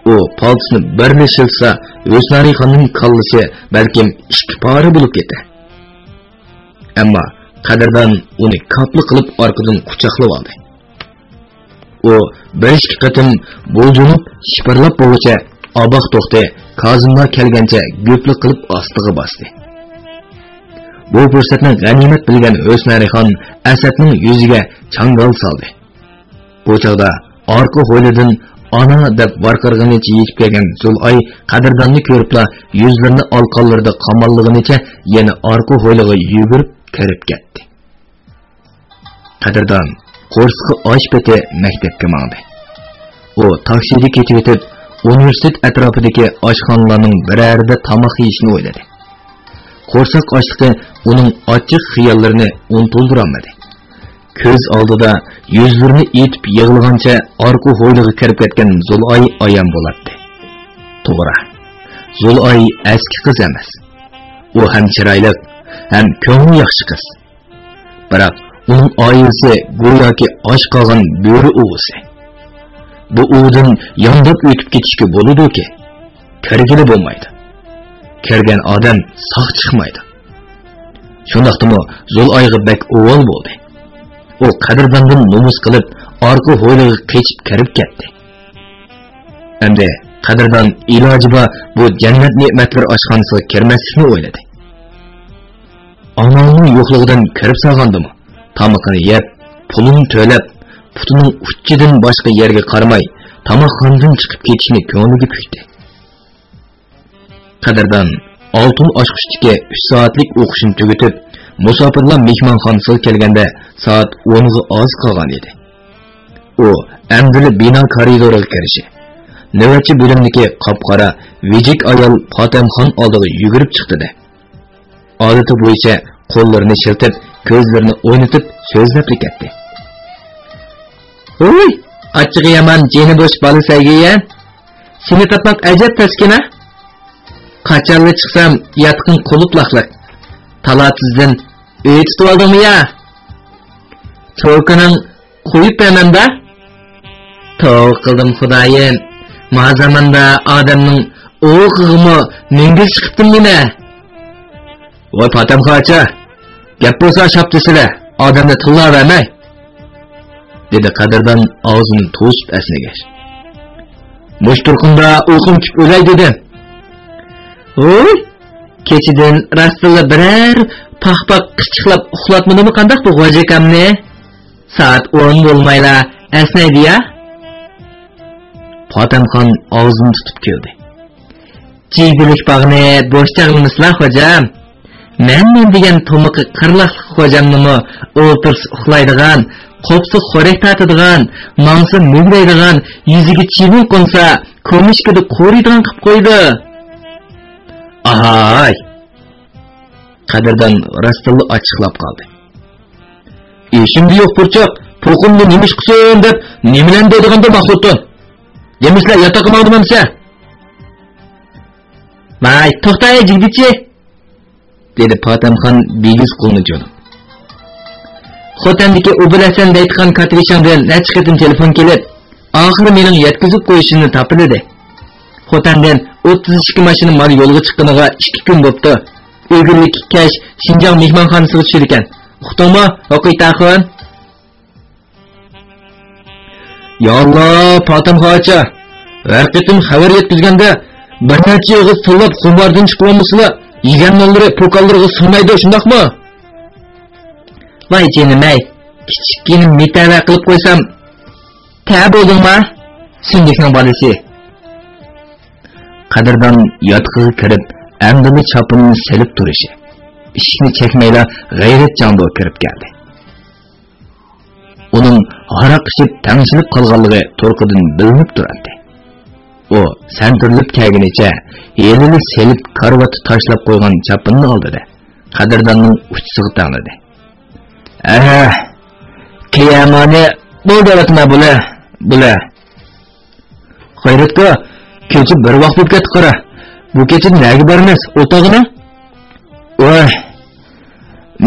ئۇ پالتىسىنى بىرلا شىلتىسا، ھۆسنارىخاننىڭ كاللىسى بەلكىم ئىككى پارە بولۇپ كېتەر. ئەمما قەدىردان ئۇنى كاپلا قىلىپ ئارقىدىن قۇچاقلىۋالدى. ئۇ بىر ئىككى قېتىم بۇلجۇنۇپ، شىپىرلاپ بولغۇچە ئاباق توختى كازىملار كەلگەنچە گۈپلا قىلىپ ئاستىغا باستى. بۇ پۇرسەتنى غەنىيمەت بىلگەن ھۆسنارىخان ئەسەتنىڭ يۈزىگە چاڭگال سالدى. بۇ چاغدا ئارقا ھويلىدىن «ئانا» دەپ ۋارقىرىغىنىچە يېتىپ كەلگەن زۇلئاي قەدىرداننى كۆرۈپلا يۈزلىرىنى ئالىقانلىرىدا قاماللىغىنىچە يەنە ئارقا ھويلىغا يۈگۈرۈپ كىرىپ كەتتى. قەدىردان قورسىقى ئاچ پېتى مەكتەپكە ماڭدى. ئۇ تاكسىدا كېتىۋېتىپ، ئۇنىۋېرسىتېت ئەتراپىدىكى ئاشخانىلارنىڭ بىرەرىدە تاماق يېيىشنى ئويلىدى. قورساق ئاچلىقى ئۇنىڭ ئاچچىق خىياللىرىنى ئۇنتۇلدۇرالمىدى. كۆز ئالدىدا يۈزلىرىنى ئېتىپ يىغلىغانچە ئارقا ھويلىغا كىرىپ كەتكەن زۇلئاي ئايان بولاتتى. توغرا، زۇلئاي ئەسكى قىز ئەمەس. ئۇ ھەم چىرايلىق، ھەم كۆڭلى ياخشى قىز. بىراق ئۇنىڭ ئائىلىسى گوياكى ئاچ قالغان بۆرە ئۇۋىسى. بۇ ئۇۋىدىن يانداپ ئۆتۈپ كېتىشكە بولىدۇكى، كىرگىلى بولمايدۇ. كىرگەن ئادەم ساق چىقمايدۇ. شۇنداقتىمۇ زۇلئايغا بەك ئۇۋال بولدى. ئۇ قەدىرداندىن نومۇس قىلىپ، ئارقا ھويلىغا قېچىپ كىرىپ كەتتى. ئەمدى قەدىردان ئىلاجى بار بۇ جەننەت نېمەتلىرى ئاشخانىسىغا كىرمەسلىكنى ئويلىدى. ئامالنىڭ يوقلۇقىدىن كىرىپ سالغاندىمۇ، تامىقىنى يەپ، پۇلىنى تۆلەپ، پۇتىنىڭ ئۇچىدىن باشقا يەرگە قارىماي، تاماقخانىدىن چىقىپ كېتىشنى كۆڭلىگە پۈكتى. قەدىردان ئالتۇن ئاچقۇچتىكى ئۈچ سائەتلىك ئوقۇشىنى تۈگىتىپ، مۇساپىرلار مېھمانخانىسىغا كەلگەندە سائەت ئونغا ئاز قالغان ئىدى. ئۇ ئەمدىلا بىنا كارىدورىغا كىرىشى، نۆۋەتچى بۆلۈمدىكى قاپقارا، ۋىجىك ئايال پاتەمخان ئالدىغا يۈگۈرۈپ چىقتى-دە، ئادىتى بويىچە قوللىرىنى شىلتىپ، كۆزلىرىنى ئوينىتىپ سۆزلەپلا كەتتى. ھوي، ئاچچىقى يامان، جېنى بوش بالا سەگىيە. سېنى تاپماق ئەجەب تەسكىن-ھە. قاچانلا چىقسام، ياتىقىڭ قۇلۇپلاقلىق. تالا-تۈزدىن ئۆي تۇتۇۋالدىڭمۇ يا؟ توكىنىڭ قويۇپ بەرمەمدە؟ توۋا قىلدىم خۇدايىم، ما زاماندا ئادەمنىڭ ئوقىغىمۇ مۈڭگۈز چىقىپتىم نېمە؟ ۋاي پاتەمخان ئاچا، گەپ بولسا شاپ دېسىلە، ئادەمنى تىللاۋەرمەي، دېدى قەدىردان ئاغزىنى توسۇپ ئەسنىگەچ. مۇشۇ تۇرقۇمدا ئۇيقۇم كېلىپ ئۆلەي دېدىم. ھوي، كېچىدىن راستتىنلا بىرەر پاخپاق قىچىقلاپ ئۇخلاتمىدىمۇ قانداق بۇ غوجا ئاكامنى؟ سائەت ئون بولمايلا ئەسنەيدۇ يا. پاتەمخان ئاغزىنى تۇتۇپ كۈلدى. جىگدىلىك باغنى بوش چاغلىمىسىلا خوجام. مەن مەن دېگەن تۇمىقى قىرلاقلىق خوجامنىمۇ ئولتۇرسا ئۇخلايدىغان، قوپسا خورەك تارتىدىغان، ماڭسا مۈگدەيدىغان، يۈزىگە چىۋىن قونسا كومىشكىدا قورۇيدىغان قىلىپ قويدى. ئاھاي! قەدىردان راستتىنلا ئاچچىقلاپ قالدى. ئېشىمدە يوق پۇرچاق، پوقۇمدا نېمە ئىش قىلسۇن دەپ نېمىلەرنى دەيدىغاندۇ ما خوتۇن؟ دېمىسىلە ياتاققا ماڭدىم ئەمسە. ۋاي، توختا ئەي جىگدىچى، دېدى پاتەمخان بىگىز قولىنى چوزۇپ. خوتەندىكى ئوبۇلھەسەن دەيدىغان كاتتىبېشىڭدىن نەچچە قېتىم تېلېفون كېلىپ، ئاخىرى مېنىڭ يەتكۈزۈپ قويۇشۇمنى تاپىلىدى. خوتەندىن ئوتتۇز ئىككى ماشىنا مال يولغا چىققىنىغا ئىككى كۈن بوپتۇ. ئۆگۈنلۈك كەچ شىنجاڭ مېھمانخانىسىغا چۈشىدىكەن. ئۇقتۇڭمۇ، ھوقىي تاخۇن؟ يا ئاللا، پاتەمخان ئاچا، ھەر قېتىم خەۋەر يەتكۈزگەندە بىر نەچچە ئېغىز تىللاپ خۇماردىن چىقىۋالمىسىلا، يېگەن نانلىرى پوكانلىرىغا سىڭمەيدۇ، شۇنداقمۇ؟ ۋاي جېنىم-ئەي، كىچىككىنە مېتەۋە قىلىپ قويسام. تە بولدۇڭما، سۈندۈكنىڭ بالىسى؟ قەدىردان ياتىقىغا كىرىپ، ئەمدىلا چاپىنىنى سېلىپ تۇرۇشى، ئىشىكنى چەكمەيلا غەيرەت جاڭدۇ كىرىپ كەلدى. ئۇنىڭ ھاراق ئىچىپ تەڭشىلىپ قالغانلىقى تۇرقىدىن بىلىنىپ تۇراتتى. ئۇ سەنتۈرۈلۈپ كەلگىنىچە ھېلىلا سېلىپ كارىۋاتتا تاشلاپ قويغان چاپىنىنى ئالدى-دە، قەدىرداننىڭ ئۇچىسىغا تەڭلىدى. ئەھە، كىيەمانى بولدى ئەۋەتمە بۇلە، بۇلە. غەيرەتكا، كېچە بىر ۋاق بولۇپ كەتتى قارا. بۇ كېچە نەگە بارىمىز؟ ئولتاغىنا؟ ۋاي،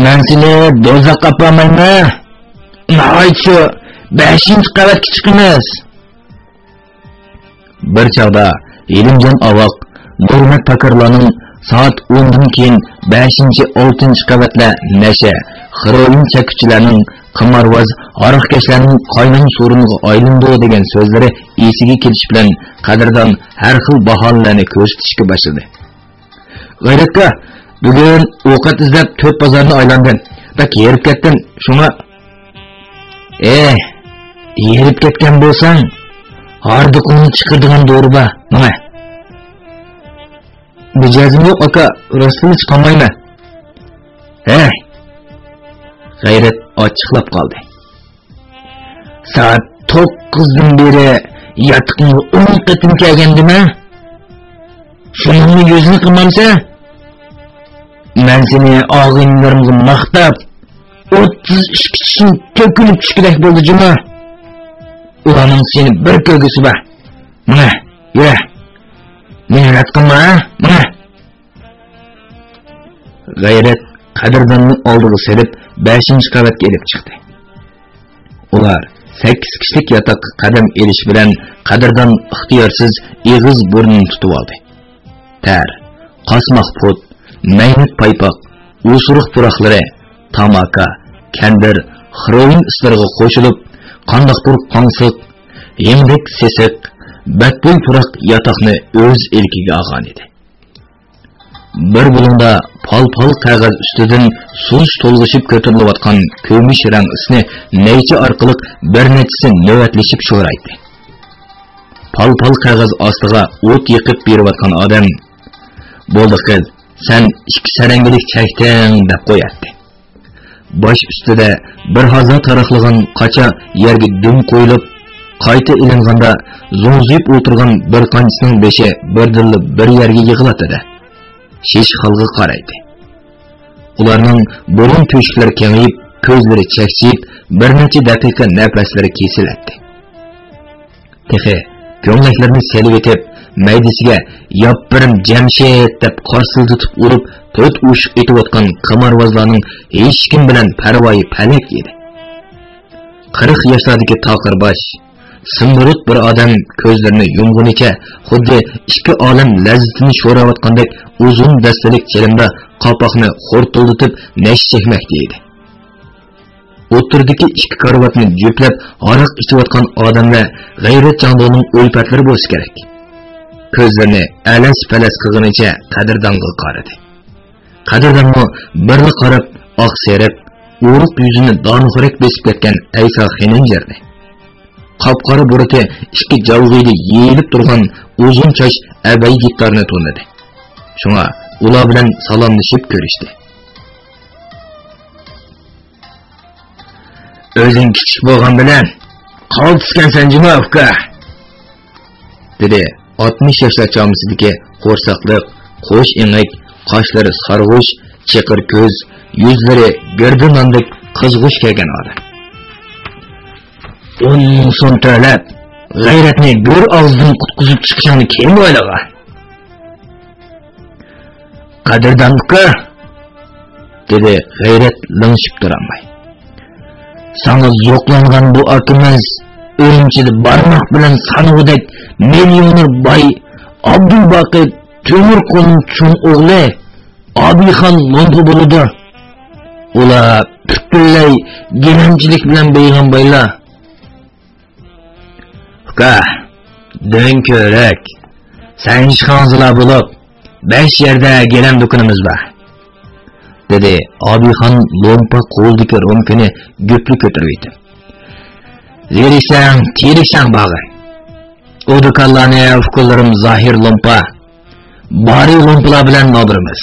مەن سېنى دوزاخقا ئاپارمايمەن. ناھايىتى شۇ بەشىنچى قەۋەتكە چىقىمىز. بىر چاغدا ھېلىمجان ئاۋاق نۇرمەت پاكارلارنىڭ سائەت ئوندىن كېيىن بەشىنچى، ئالتىنچى قەۋەتلەر نەشە، خېروئىن چەككۈچىلەرنىڭ، قىمارۋاز، ھاراقكەشلەرنىڭ قاينام سورۇنىغا ئايلىنىدۇ دېگەن سۆزلىرى ئېسىگە كېلىشى بىلەن، قەدىردان ھەر خىل باھانىلەرنى كۆرسىتىشكە باشلىدى. غەيرەتكا، بۈگۈن ئوقەت ئىزدەپ تۆت بازارنى ئايلاندىم. بەك ھېرىپ كەتتىم، شۇڭا. ئېھ، ھېرىپ كەتكەن بولساڭ، ھاردۇقۇڭنى چىقىرىدىغان دورا بار، ماڭە. مىجەزىم يوق، ئاكا، راستىنلا چىقالمايمەن. ھەي! غەيرەت ئاچچىقلاپ قالدى. سائەت توققۇزدىن بېرى ياتىقىڭغا ئون قېتىم كەلگەندىمەن. شۇنىڭمۇ يۈزىنى قىلمامسەن؟ مەن سېنى ئاغىنىلىرىمغا ماختاپ، ئوتتۇز ئىككى چىشىم تۆكۈلۈپ چۈشكۈدەك بولدى جۇما. ئۇلارنىڭ سېنى بىر كۆرگۈسى بار. ماڭە، يۈرە. مېنى رەت قىلما، ھە؟ ماڭە. غەيرەت قەدىرداننى ئالدىغا سېلىپ، بەشىنچى قەۋەتكە ئېلىپ چىقتى. ئۇلار سەككىز كىشىلىك ياتاققا قەدەم ئېلىشى بىلەن، قەدىردان ئىختىيارسىز ئېغىز بۇرنىنى تۇتۇۋالدى. تەر، قاسماق پۇت، مەينەت پايپاق، ئۇسرۇق پۇراقلىرى، تاماكا، كەندىر، خروئىن ئىسلىرىغا قوشۇلۇپ، قانداقتۇر قاڭسىق، يېڭىدەك سېسىق، بەتبۇي پۇراق ياتاقنى ئۆز ئىلكىگە ئالغانىدى. بىر بۇلۇڭدا پال-پال قەغەز ئۈستىدىن سۇس تولغىشىپ كۆتۈرۈلۈۋاتقان كۈمۈش رەڭ ئىسنى نەيچە ئارقىلىق بىر نەچچىسى نۆۋەتلىشىپ شورايتتى. پال-پال قەغەز ئاستىغا ئوت يېقىپ بېرىۋاتقان ئادەم، «بولدى قىز، سەن ئىككى سەرەڭگىلىك چەكتىڭ» دەپ قوياتتى. باش ئۈستىدە بىر ھازا تاراقلىغان قاچا يەرگە دۈم قويۇلۇپ، قايتا ئېلىنغاندا زوڭزىيىپ ئولتۇرغان بىر قانچىسىنىڭ بېشى بىردىنلا بىر يەرگە يىغىلاتتى-دە، شېشە خالغا قارايتتى. ئۇلارنىڭ بۇرۇن تۆشۈكلىرى كېڭىيىپ، كۆزلىرى چەكچىيىپ، بىر نەچچە دەقىقە نەپەسلىرى كېسىلەتتى. تېخى كۆڭلەكلىرىنى سېلىۋېتىپ، مەيدىسىگە «ياپپىرىم جەمشىت» دەپ قارسىلدىتىپ ئۇرۇپ، تۆت ئوشۇق ئېتىۋاتقان قىمارۋازلارنىڭ ھېچكىم بىلەن پەرۋايى پەلەك ئىدى. قىرىق ياشلاردىكى تاقىر باش، سىمبىرىت بىر ئادەم كۆزلىرىنى يۇمغىنىچە خۇددى ئىككى ئالەم لەززىتىنى شوراۋاتقاندەك ئۇزۇن دەستىلىك چىلىمدا قاپاقنى خورتۇلدىتىپ نەشە چەكمەكتە ئىدى. ئوتتۇرىدىكى ئىككى كارىۋاتنى جۈپلەپ ھاراق ئىچىۋاتقان ئادەملەر غەيرەت جاڭدۇنىڭ ئۈلپەتلىرى بولسا كېرەك. كۆزلىرىنى ئەلەس-پەلەس قىلغىنىچە قەدىردانغا قارىدى. قەدىردانمۇ بىرلا قاراپ، ئاق سېرىق، ئورۇق يۈزىنى دانىخورەك بېسىپ كەتكەن ئەيسا خېنىنجىرنى، قاپقارا بۇرۇتى ئىككى جاۋغىدا يېيىلىپ تۇرغان ئۇزۇن چاچ ئەبەي گىتارنى تونۇدى. شۇڭا ئۇلار بىلەن سالاملىشىپ كۆرۈشتى. «ئۆزۈڭ كىچىك بولغان بىلەن قالتىسكەنسەن جۇما، ئۇكا!» دېدى ئاتمىش ياشلار چامىسىدىكى قورساقلىق، قوش ئېڭەك، قاشلىرى سارغۇچ، چېقىر كۆز، يۈزلىرى گىردە ناندەك قىزغۇچ كەلگەن ئادەم. «ئون مىڭ سوم تۆلەپ، غەيرەتنى گۆر ئاغزىدىن قۇتقۇزۇپ چىقىشىڭنى كىم ئويلىغان؟» «قەدىردان ئۇكا!» دېدى غەيرەت لىڭشىپ تۇرالماي. «ساڭا زوقلانغان بۇ ئاكىمىز ئۈرۈمچىدە بارماق بىلەن سانىغۇدەك مىليونېر باي ئابدۇلباقى تۆمۈرقۇلنىڭ چوڭ ئوغلى ئابىخان لوڭپا بولىدۇ. ئۇلار پۈتۈنلەي گىلەنچىلىك بىلەن بېيىغان بايلار.» بە، دۆڭكۆرەك، سەن ئىشخانىسىلا بولۇپ، بەش يەردە گىلەم دۇكىنىمىز بار، دېدى ئابىخان لومپا قولىدىكى رومكىنى گۈپلا كۆتۈرۈۋېتىپ. زېرىكسەڭ، تېرىكسەڭ بارغىن. ئۇ دۇكانلارنى ئۇكىلىرىم زاھىر لومپا، بارى لومپىلار بىلەن نادۇرىمىز.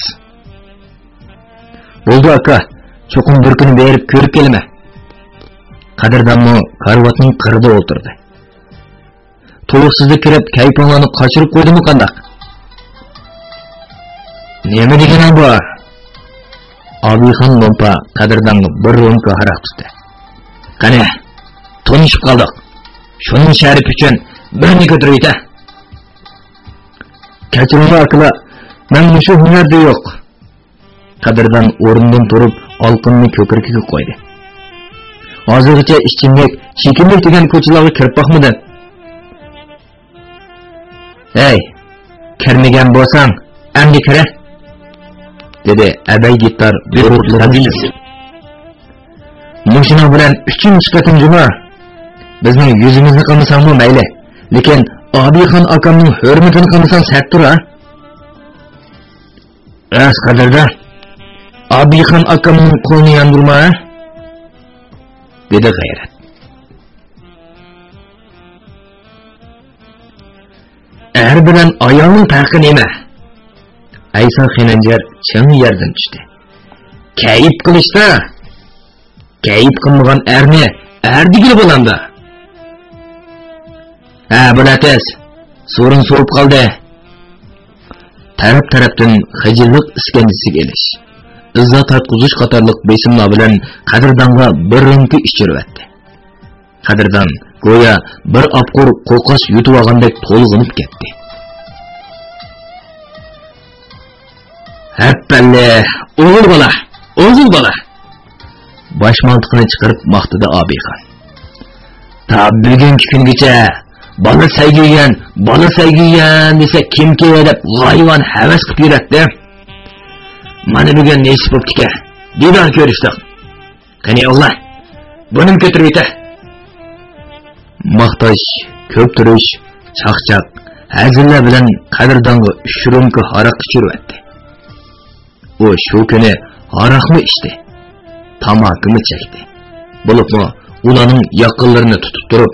بولدى ئاكا، چوقۇم بىر كۈنى بېرىپ كۆرۈپ كېلىمەن. قەدىردانمۇ كارىۋاتنىڭ قىرىدا ئولتۇردى. تۇيۇقسىزلا كىرىپ كەيپىڭلارنى قاچۇرۇپ قويدۇممۇ قانداق؟ نېمە دېگىنىڭ بار؟ ئابىخان لومپا قەدىردانغا بىر رومكا ھاراق تۇتتى. قېنى، تونۇشۇپ قالدۇق. شۇنىڭ شەرىپى ئۈچۈن بىرنى كۆتۈرۈۋېتە. كەچۈرۈڭلار ئاكىلار، مەن مۇشۇ ھۈنەردە يوق. قەدىردان ئورنىدىن تۇرۇپ ئالقىنىنى كۆكرىكىگە قويدى. ھازىرغىچە ئىچىملىك، چېكىملىك دېگەن كوچىلارغا كىرىپ باقمىدىم. ھەي، كىرمىگەن بولساڭ، ئەمدى كىرە، دېدى ئەبەي گىتار بۇرۇقلىرىنى سىزىپ. مۇشۇنىڭ بىلەن ئۈچىنچى قېتىم جۇما. بىزنىڭ يۈزىمىزنى قىلمىساڭمۇ مەيلى، لېكىن ئابىخان ئاكامنىڭ ھۆرمىتىنى قىلمىساڭ سەتتۇر ھە. راست قەدىردان، ئابىخان ئاكامنىڭ قولىنى ياندۇرما ھە، دېدى غەيرەت. ئەر بىلەن ئايالنىڭ پەرقى نېمە؟ ئەيسا خېنەنجەر چىڭ يەردىن چۈشتى. كەيپ قىلىشتا. كەيپ قىلمىغان ئەرنى ئەر دېگىلى بولامدا؟ ھە، بۇ لەتەس، سورۇن سوۋۇپ قالدى. تەرەپ-تەرەپتىن خىجىللىق ئىسكەنجىسىگە ئېلىش، ئىززا تارتقۇزۇش قاتارلىق بېسىملار بىلەن قەدىردانغا بىر رومكا ئىچۈرۈۋەتتى. قەدىردان گويا بىر ئاپقۇر قوقاس يۇتۇۋالغاندەك تولغىنىپ كەتتى. ھەپپەللە، ئوغۇل بالا، ئوغۇل بالا! باش مالتىقىنى چىقىرىپ ماختىدى ئابىخان. تا بۈگۈنكى كۈنگىچە بالا سەيگۈيەن، بالا سەيگۈيەن دېسە كىمكى دەپ ھايۋان ھەۋەس قىلىپ يۈرەتتى. مانا بۈگۈن نېسىپ بوپتىكەن، دىدار كۆرۈشتۇق. قېنى ئوغلان، بۇنىمۇ كۆتۈرۈۋېتە. ماختاش، كۆپتۈرۈش، چاقچاق، ھەزىللەر بىلەن قەدىردانغا ئۈچ رومكا ھاراق ئىچۈرۈۋەتتى. ئۇ شۇ كۈنى ھاراقمۇ ئىچتى، تاماكىمۇ چەكتى. بولۇپمۇ ئۇلارنىڭ ياقىلىرىنى تۇتۇپ تۇرۇپ،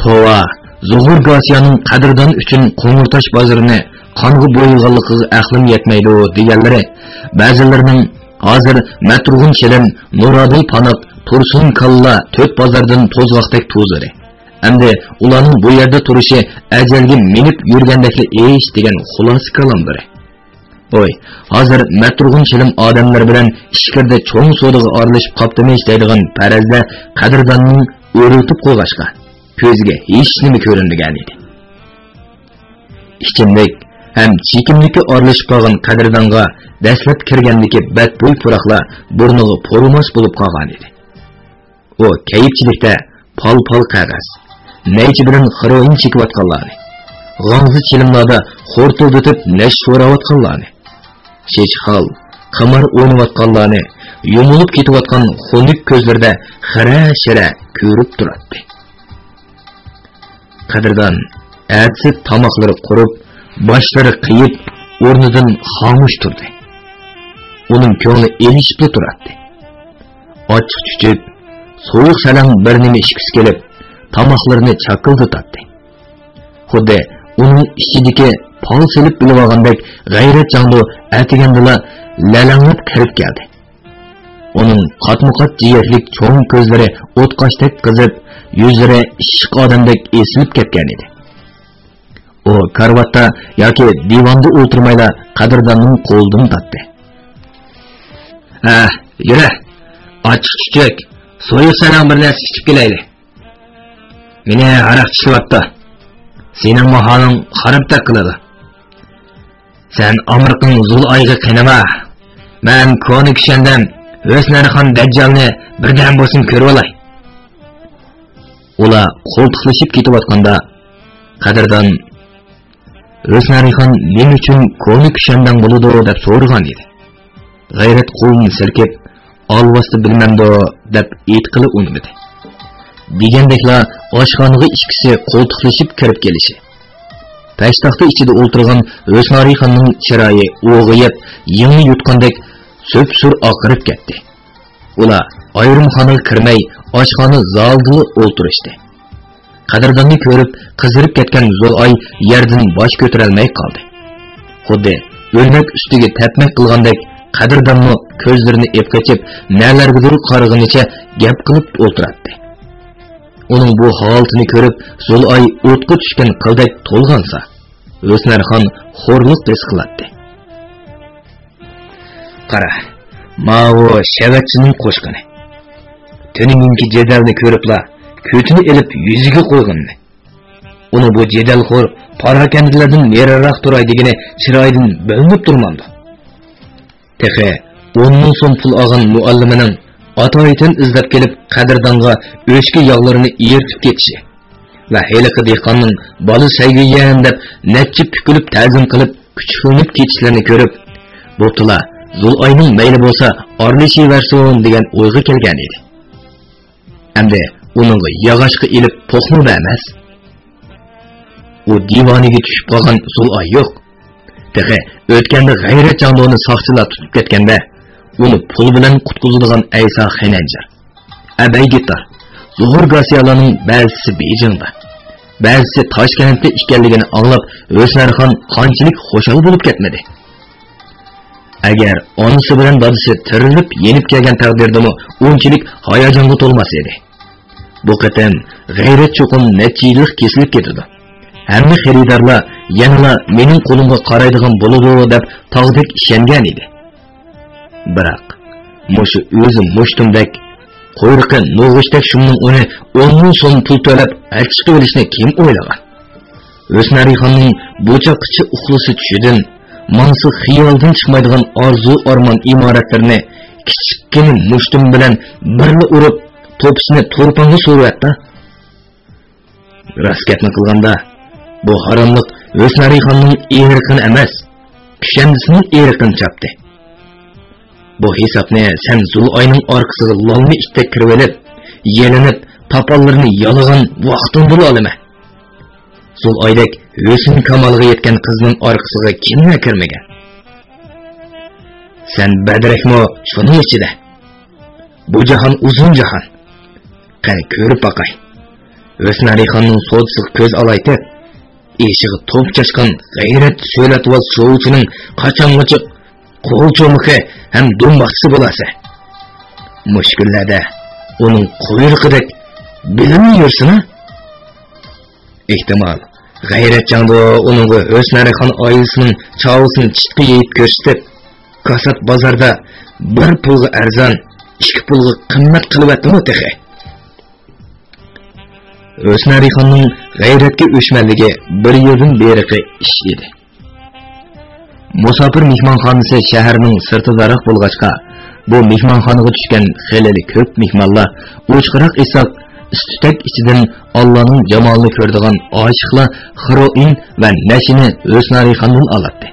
توۋا، زوغۇر گاسىيانىڭ قەدىردان ئۈچۈن قوڭۇرتاش بازىرىنى قانغا بويىغانلىقىغا ئەقلىم يەتمەيدۇ دېگەنلىرى، بەزىلىرىنىڭ ھازىر مەترۇغۇن چىلىم، نۇرادىل پاناق، تۇرسۇن كاللا تۆت بازاردىن توزغاقتەك توزىدى. ئەمدى ئۇلارنىڭ بۇ يەردە تۇرۇشى ئەجەلگە مېنىپ يۈرگەندەكلا ئىش دېگەن خۇلاسە كالاملىرى. ۋوي، ھازىر مەترۇغۇن چىلىم ئادەملىرى بىلەن ئىچكىرىدە چوڭ سودىغا ئارىلىشىپ قاپتىمىش دەيدىغان پەرەزدە قەدىرداننى ئۆرۈلتۈپ قويغاچقا، كۆزىگە ھېچنېمە كۆرۈنمىگەنىدى. ئىچىملىك ھەم چېكىملىككە ئارىلىشىپ قالغان قەدىردانغا دەسلەپ كىرگەندىكى بەتبۇي پۇراقلار بۇرنىغا پۇرىماس بولۇپ قالغانىدى. ئۇ كەيپچىلىكتە پال-پال قەغەز، نەيچە بىلەن خېروئىن چېكىۋاتقانلارنى، غاڭزا چىلىملاردا خورتۇلدىتىپ نەشە سوراۋاتقانلارنى، چېچىخال، قىمار ئويناۋاتقانلارنى، يۇمۇلۇپ كېتىۋاتقان خۇنۈك كۆزلىرىدە خىرە-شىرە كۆرۈپ تۇراتتى. قەدىردان ئەتىسى تاماقلىرى قۇرۇپ، باشلىرى قېيىپ، ئورنىدىن خامۇش تۇردى. ئۇنىڭ كۆڭلى ئېلىشىپلا تۇراتتى. ئاچچىق چۈچۈك، سويۇق سەلەڭ بىر نېمە ئىچكۈسى كېلىپ، تاماقلىرىنى چاكىلدىتاتتى. خۇددى ئۇنىڭ ئىچىدىكى پال سېلىپ بىلىۋالغاندەك غەيرەت جاڭدۇ ئەتىگەندىلا لەلەڭلەپ كىرىپ كەلدى. ئۇنىڭ قاتمۇقات جىيەكلىك چوڭ كۆزلىرى ئوتقاشتەك قىزىپ، يۈزلىرى ئىششىق ئادەمدەك ئېسىلىپ كەتكەنىدى. ئۇ كارىۋاتتا ياكى دىۋاندا ئولتۇرمايلا قەدىرداننىڭ قولىدىن تارتتى. ھە، يۈرە، ئاچچىق چۈچۈك، سويۇق سەلەڭ بىر نەرسە ئىچىپ كېلەيلى. مېنى ھاراق چىشلىۋاپتۇ. سېنىڭمۇ ھالىڭ خارابتەك قىلىدۇ. سەن ئامرىقىڭ زۇل ئايىغى قېنىما. مەن كونا كۈشەندەم ھۆسنەرخان دەججالنى بىردەم بولسۇن كۆرۈۋالاي. ئۇلار قولتۇقلىشىپ كېتىۋاتقاندا، قەدىردان، ھۆسنەرخان نېمە ئۈچۈن كونا كۈشەندەڭ بولىدۇ دەپ سورىغان ئىدى. غەيرەت قولىنى سىلكىپ، ئالۋاستى بىلمەمدۇ دەپ ئېيتقىلى ئۇنىمىدى. دېگەندەكلا ئاشخانىغا ئىككىسى قولتۇقلىشىپ كىرىپ كېلىشى. پەشتاختا ئىچىدە ئولتۇرغان ھۆسنارىخاننىڭ چىرايى ئوغىيىپ، يىڭنە يۇتقاندەك سۈپسۈر ئاقىرىپ كەتتى. ئۇلار ئايرىم خانىغا كىرمەي، ئاشخانا زالىدىلا ئولتۇرۇشتى. قەدىرداننى كۆرۈپ، قىزىرىپ كەتكەن زۇلئاي يەردىن باش كۆتۈرەلمەي قالدى. خۇددى ئۆلمەك ئۈستىگە تەپمەك قىلغاندەك، قەدىردانمۇ كۆزلىرىنى ئېپقېچىپ، نەلەرگىدۇر قارىغىنىچە گەپ قىلىپ ئولتۇراتتى. ئۇنىڭ بۇ ھالىتىنى كۆرۈپ، زۇلئاي ئوتقا چۈشكەن قىلدەك تولغانسا، ھۆسنارخان خورلۇق ھېس قىلاتتى. قارا، ماۋۇ شەۋەتچىنىڭ قوشقىنى. تۈنۈگۈنكى جېدەلنى كۆرۈپلا، كۆتىنى ئېلىپ يۈزىگە قويغىنىنى. ئۇنىڭ بۇ جېدەلخور پاراكەندىلەردىن نېرىراق تۇراي دېگىنى چىرايىدىن بىلىنىپ تۇرمامدۇ؟ تېخى ئون مىڭ سوم پۇل ئالغان مۇئەللىمىنىڭ ئاتايىتىن ئىزدەپ كېلىپ، قەدىردانغا ئۆچكە ياغلىرىنى ئېرىتىپ كېتىشى ۋە ھېلىقى دېھقاننىڭ بالا سۆيگۈيەن دەپ نەچچە پۈكۈلۈپ تەزىم قىلىپ، كۈچۈكلىنىپ كېتىشلىرىنى كۆرۈپ، بوپتۇلا، زۇلئاينىڭ مەيلى بولسا ئارىلىشىۋەرسۇن دېگەن ئويغا كەلگەن ئىدى. ئەمدى ئۇنىڭغا ياغاچقا ئېلىپ توقمىدى ئەمەس. ئۇ دىۋانىگە چۈشۈپ قالغان زۇلئاي يوق. تېخى ئۆتكەندە غەيرەت جاڭدۇنى ساقچىلار تۇتۇپ كەتكەندە، ئۇنى پۇل بىلەن قۇتقۇزىدىغان ئەيسا خېنەنجىر، ئەبەي گىتار، زوھۇر گاسىيالارنىڭ بەزىسى بېيجىڭدا، بەزىسى تاشكەنتتە ئىكەنلىكىنى ئاڭلاپ، ھۆسنارخان قانچىلىك خۇشال بولۇپ كەتمىدى. ئەگەر ئانىسى بىلەن دادىسى تىرىلىپ يېنىپ كەلگەن تەقدىردىمۇ ئۇنچىلىك ھاياجانغا تولماس ئىدى. بۇ قېتىم غەيرەت چوقۇم نەچچە يىللىق كېسىلىپ كېتىدۇ. ھەممە خېرىدارلار يەنىلا مېنىڭ قولۇمغا قارايدىغان بولىدۇ دەپ تاغدەك ئىشەنگەن ئىدى. بىراق، مۇشۇ ئۆزى مۇشتۇمدەك، قۇيرۇقى نوغۇچتەك شۇمنىڭ ئۇنى ئون مىڭ سوم پۇل تۆلەپ ئەل چىقىۋېلىشنى كىم ئويلىغان؟ ھۆسنەرىخاننىڭ بۇ چاغقىچە ئۇخلىسا چۈشىدىن، ماڭسا خىيالىدىن چىقمايدىغان ئارزۇ-ئارمان ئىمارەتلىرىنى كىچىككىنە مۇشتۇم بىلەن بىرلا ئۇرۇپ، توپىسىنى تۇرپانغا سورۇۋەتتى. راست گەپنى قىلغاندا، بۇ ھاراملىق ھۆسنەرىخاننىڭ ئېرىقىنى ئەمەس، كۈشەندىسىنىڭ ئېرىقىنى چاپتى. بۇ ھېسابنى سەن زۇلئاينىڭ ئارقىسىغا لالما ئىتتەك كىرىۋېلىپ، يېلىنىپ، تاپانلىرىنى يالىغان ۋاقتىڭدىلا ئالىمەن. زۇلئايدەك ھۆسن كامالىغا يەتكەن قىزنىڭ ئارقىسىغا كىملەر كىرمىگەن؟ سەن بەدرەكمۇ شۇنىڭ ئىچىدە. بۇ جاھان ئۇزۇن جاھان. قېنى كۆرۈپ باقاي. ھۆسنەرىخاننىڭ سودىسىغا كۆز ئالايتىپ، ئېشىغا توپ چاچقان غەيرەت سۆلەتۋاز شوۋىچىنىڭ قاچانغىچە قول چومىقى ھەم دۇمباقچىسى بولارسەن؟ مۇشۇ كۈنلەردە ئۇنىڭ قۇيرۇقىدەك بىلىنمەي يۈرسىنا؟ ئېھتىمال، غەيرەت جاڭدۇ ئۇنىڭغا ھۆسنەرىخان ئائىلىسىنىڭ چاۋىسىنى چىتقا يېيىپ كۆرسىتىپ، كاسات بازاردا بىر پۇلغا ئەرزان، ئىككى پۇلغا قىممەت قىلىۋەتتىمۇ تېخى؟ ھۆسنەرىخاننىڭ غەيرەتكە ئۆچمەنلىكى بىر يىلدىن بېرىقى ئىش ئىدى. مۇساپىر مېھمانخانىسى شەھەرنىڭ سىرتىداراق بولغاچقا، بۇ مېھمانخانىغا چۈشكەن خېلىلا كۆپ مېھمانلار ئوچۇقراق ئېيتساق، ئىس-تۈتەك ئىچىدىن ئاللانىڭ جامالىنى كۆرىدىغان ئاشىقلار خېروئىن ۋە نەشىنى ھۆسنەرىخاندىن ئالاتتى.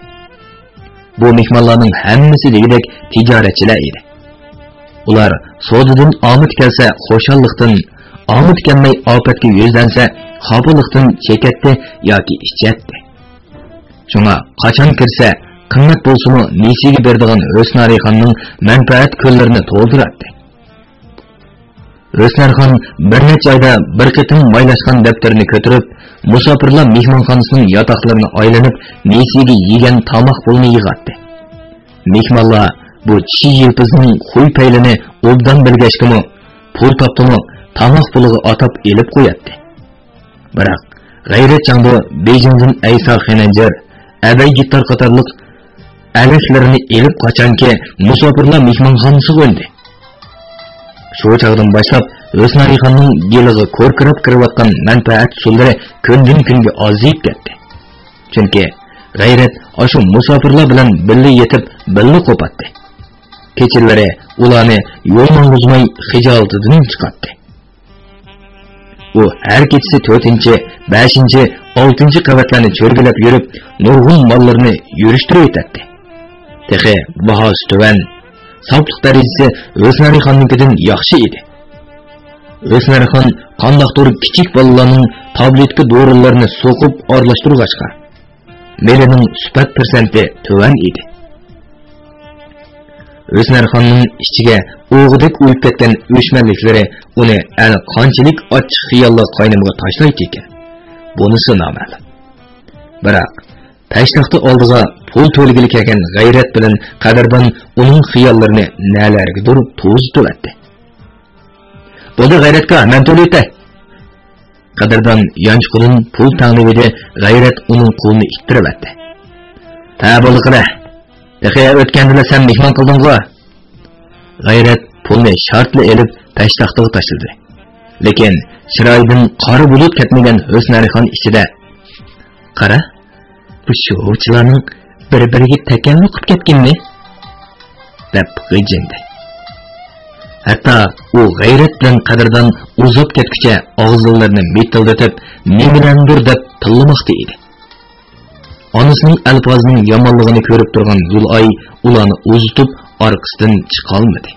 بۇ مېھمانلارنىڭ ھەممىسى دېگۈدەك تىجارەتچىلەر ئىدى. ئۇلار سودىدىن ئامىتى كەلسە خۇشاللىقتىن، ئامىتى كەلمەي ئاپەتكە يۈزلەنسە خاپىلىقتىن چېكەتتى ياكى ئىچەتتى. شۇڭا قاچان كىرسە، قىممەت بولسىمۇ نېسىگە بېرىدىغان ھۆسنارىخاننىڭ مەنپەئەت كۆللىرىنى تولدۇراتتى. ھۆسنارخان بىر نەچچە ئايدا بىر قېتىم مايلاشقان دەپتىرىنى كۆتۈرۈپ، مۇساپىرلار مېھمانخانىسىنىڭ ياتاقلىرىنى ئايلىنىپ، نېسىگە يېگەن تاماق پۇلىنى يىغاتتى. مېھمانلار بۇ چى يىلپىزنىڭ خۇي-پەيلىنى ئوبدان بىلگەچكىمۇ، پۇل تاپتىمۇ، تاماق پۇلىغا ئاتاپ ئېلىپ قوياتتى. بىراق، غەيرەت جاڭدۇ بېيجىڭدىن ئەيسا خېنەنجىر، ئەبەي گىتار قاتارلىق ئەلەكلىرىنى ئېلىپ قاچانكى مۇساپىرلار مېھمانخانىسىغا ئۈندى. شۇ چاغدىن باشلاپ ھۆسنەرىخاننىڭ گېلىغا كوركىراپ كىرىۋاتقان مەنپەئەت سۇلىرى كۈندىن-كۈنگە ئازىيىپ كەتتى. چۈنكى غەيرەت ئاشۇ مۇساپىرلار بىلەن بىللە يېتىپ، بىللە قوپاتتى. كېچىلىرى ئۇلارنى يول ماڭغۇزماي خىجالىتىدىن چىقاتتى. ئۇ ھەر كېچىسى تۆتىنچى، بەشىنچى، ئالتىنچى قەۋەتلەرنى چۆرگىلەپ يۈرۈپ، نۇرغۇن ماللىرىنى يۈرۈشتۈرۈۋېتەتتى. تېخى باھاسى تۆۋەن، ساپلىق دەرىجىسى ھۆسنەرىخاننىڭكىدىن ياخشى ئىدى. ھۆسنەرخان قانداقتۇر كىچىك بالىلارنىڭ تابلېتكا دورىلىرىنى سوقۇپ ئارىلاشتۇرغاچقا، مېلىنىڭ سۈپەت پىرسەنتى تۆۋەن ئىدى. ھۆسنەرخاننىڭ ئىچىگە ئوغىدەك ئۇيۇپ كەتكەن ئۆچمەنلىكلىرى ئۇنى ئەنە قانچىلىك ئاچچىق خىياللىق قاينىمىغا تاشلايتتىكەن، بۇنىسى نامەلۇم. بىراق، پەشتاختا ئالدىغا پۇل تۆلىگىلى كەلگەن غەيرەت بىلەن قەدىردان ئۇنىڭ خىياللىرىنى نەلەرگىدۇر توزۇتۇۋەتتى. بولدى غەيرەتكا، مەن تۆلىۋېتەي. قەدىردان يانچۇقىدىن پۇل تەڭلىۋىدى، غەيرەت ئۇنىڭ قولىنى ئىتتىرىۋەتتى. ھە، بولدى قېنى. تېخى ئۆتكەندىلا سەن مېھمان قىلدىڭغۇ؟ غەيرەت پۇلنى شارتلا ئېلىپ پەشتاختىغا تاشلىدى. لېكىن چىرايىدىن قارا بۇلۇت كەتمىگەن ھۆسنەرخان ئىچىدە، قارا، بۇ شوۋىچىلارنىڭ بىر-بىرىگە تەكەللۇ قىپ كەتكىنىنى، دەپ غىجىندى. ھەتتا ئۇ غەيرەت بىلەن قەدىردان ئۇزاپ كەتكۈچە ئاغزىلىرىنى مىتىلدىتىپ، نېمىلەرنىدۇر دەپ تىللىماقتا ئىدى. ئانىسىنىڭ ئەلپازىنىڭ يامانلىقىنى كۆرۈپ تۇرغان گۈلئاي ئۇلارنى ئۇزىتىپ ئارقىسىدىن چىقالمىدى.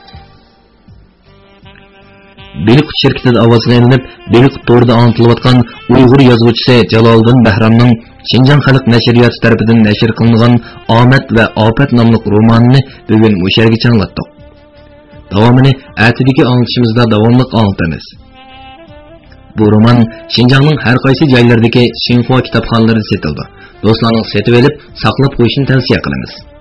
بېلىققۇت شىركىتىدە ئاۋازغا ئېلىنىپ، بېلىققۇت تورىدا ئاڭلىتىلىۋاتقان ئۇيغۇر يازغۇچىسى جالالىدىن بەھرامنىڭ شىنجاڭ خەلق نەشرىياتى تەرىپىدىن نەشر قىلىنغان ئامەت ۋە ئاپەت ناملىق رومانىنى بۈگۈن مۇشۇ يەرگە چاڭلاتتۇق. داۋامىنى ئەتىدىكى ئاڭلىتىشىمىزدا داۋاملىق ئاڭلىتىمىز. بۇ رومان شىنجاڭنىڭ ھەر قايسى جايلىرىدىكى شىنخۇا كىتابخانىلىرىدا سېتىلىدۇ. دوستلارنىڭ سېتىۋېلىپ، ساقلاپ قويۇشىنى تەۋسىيە قىلىمىز.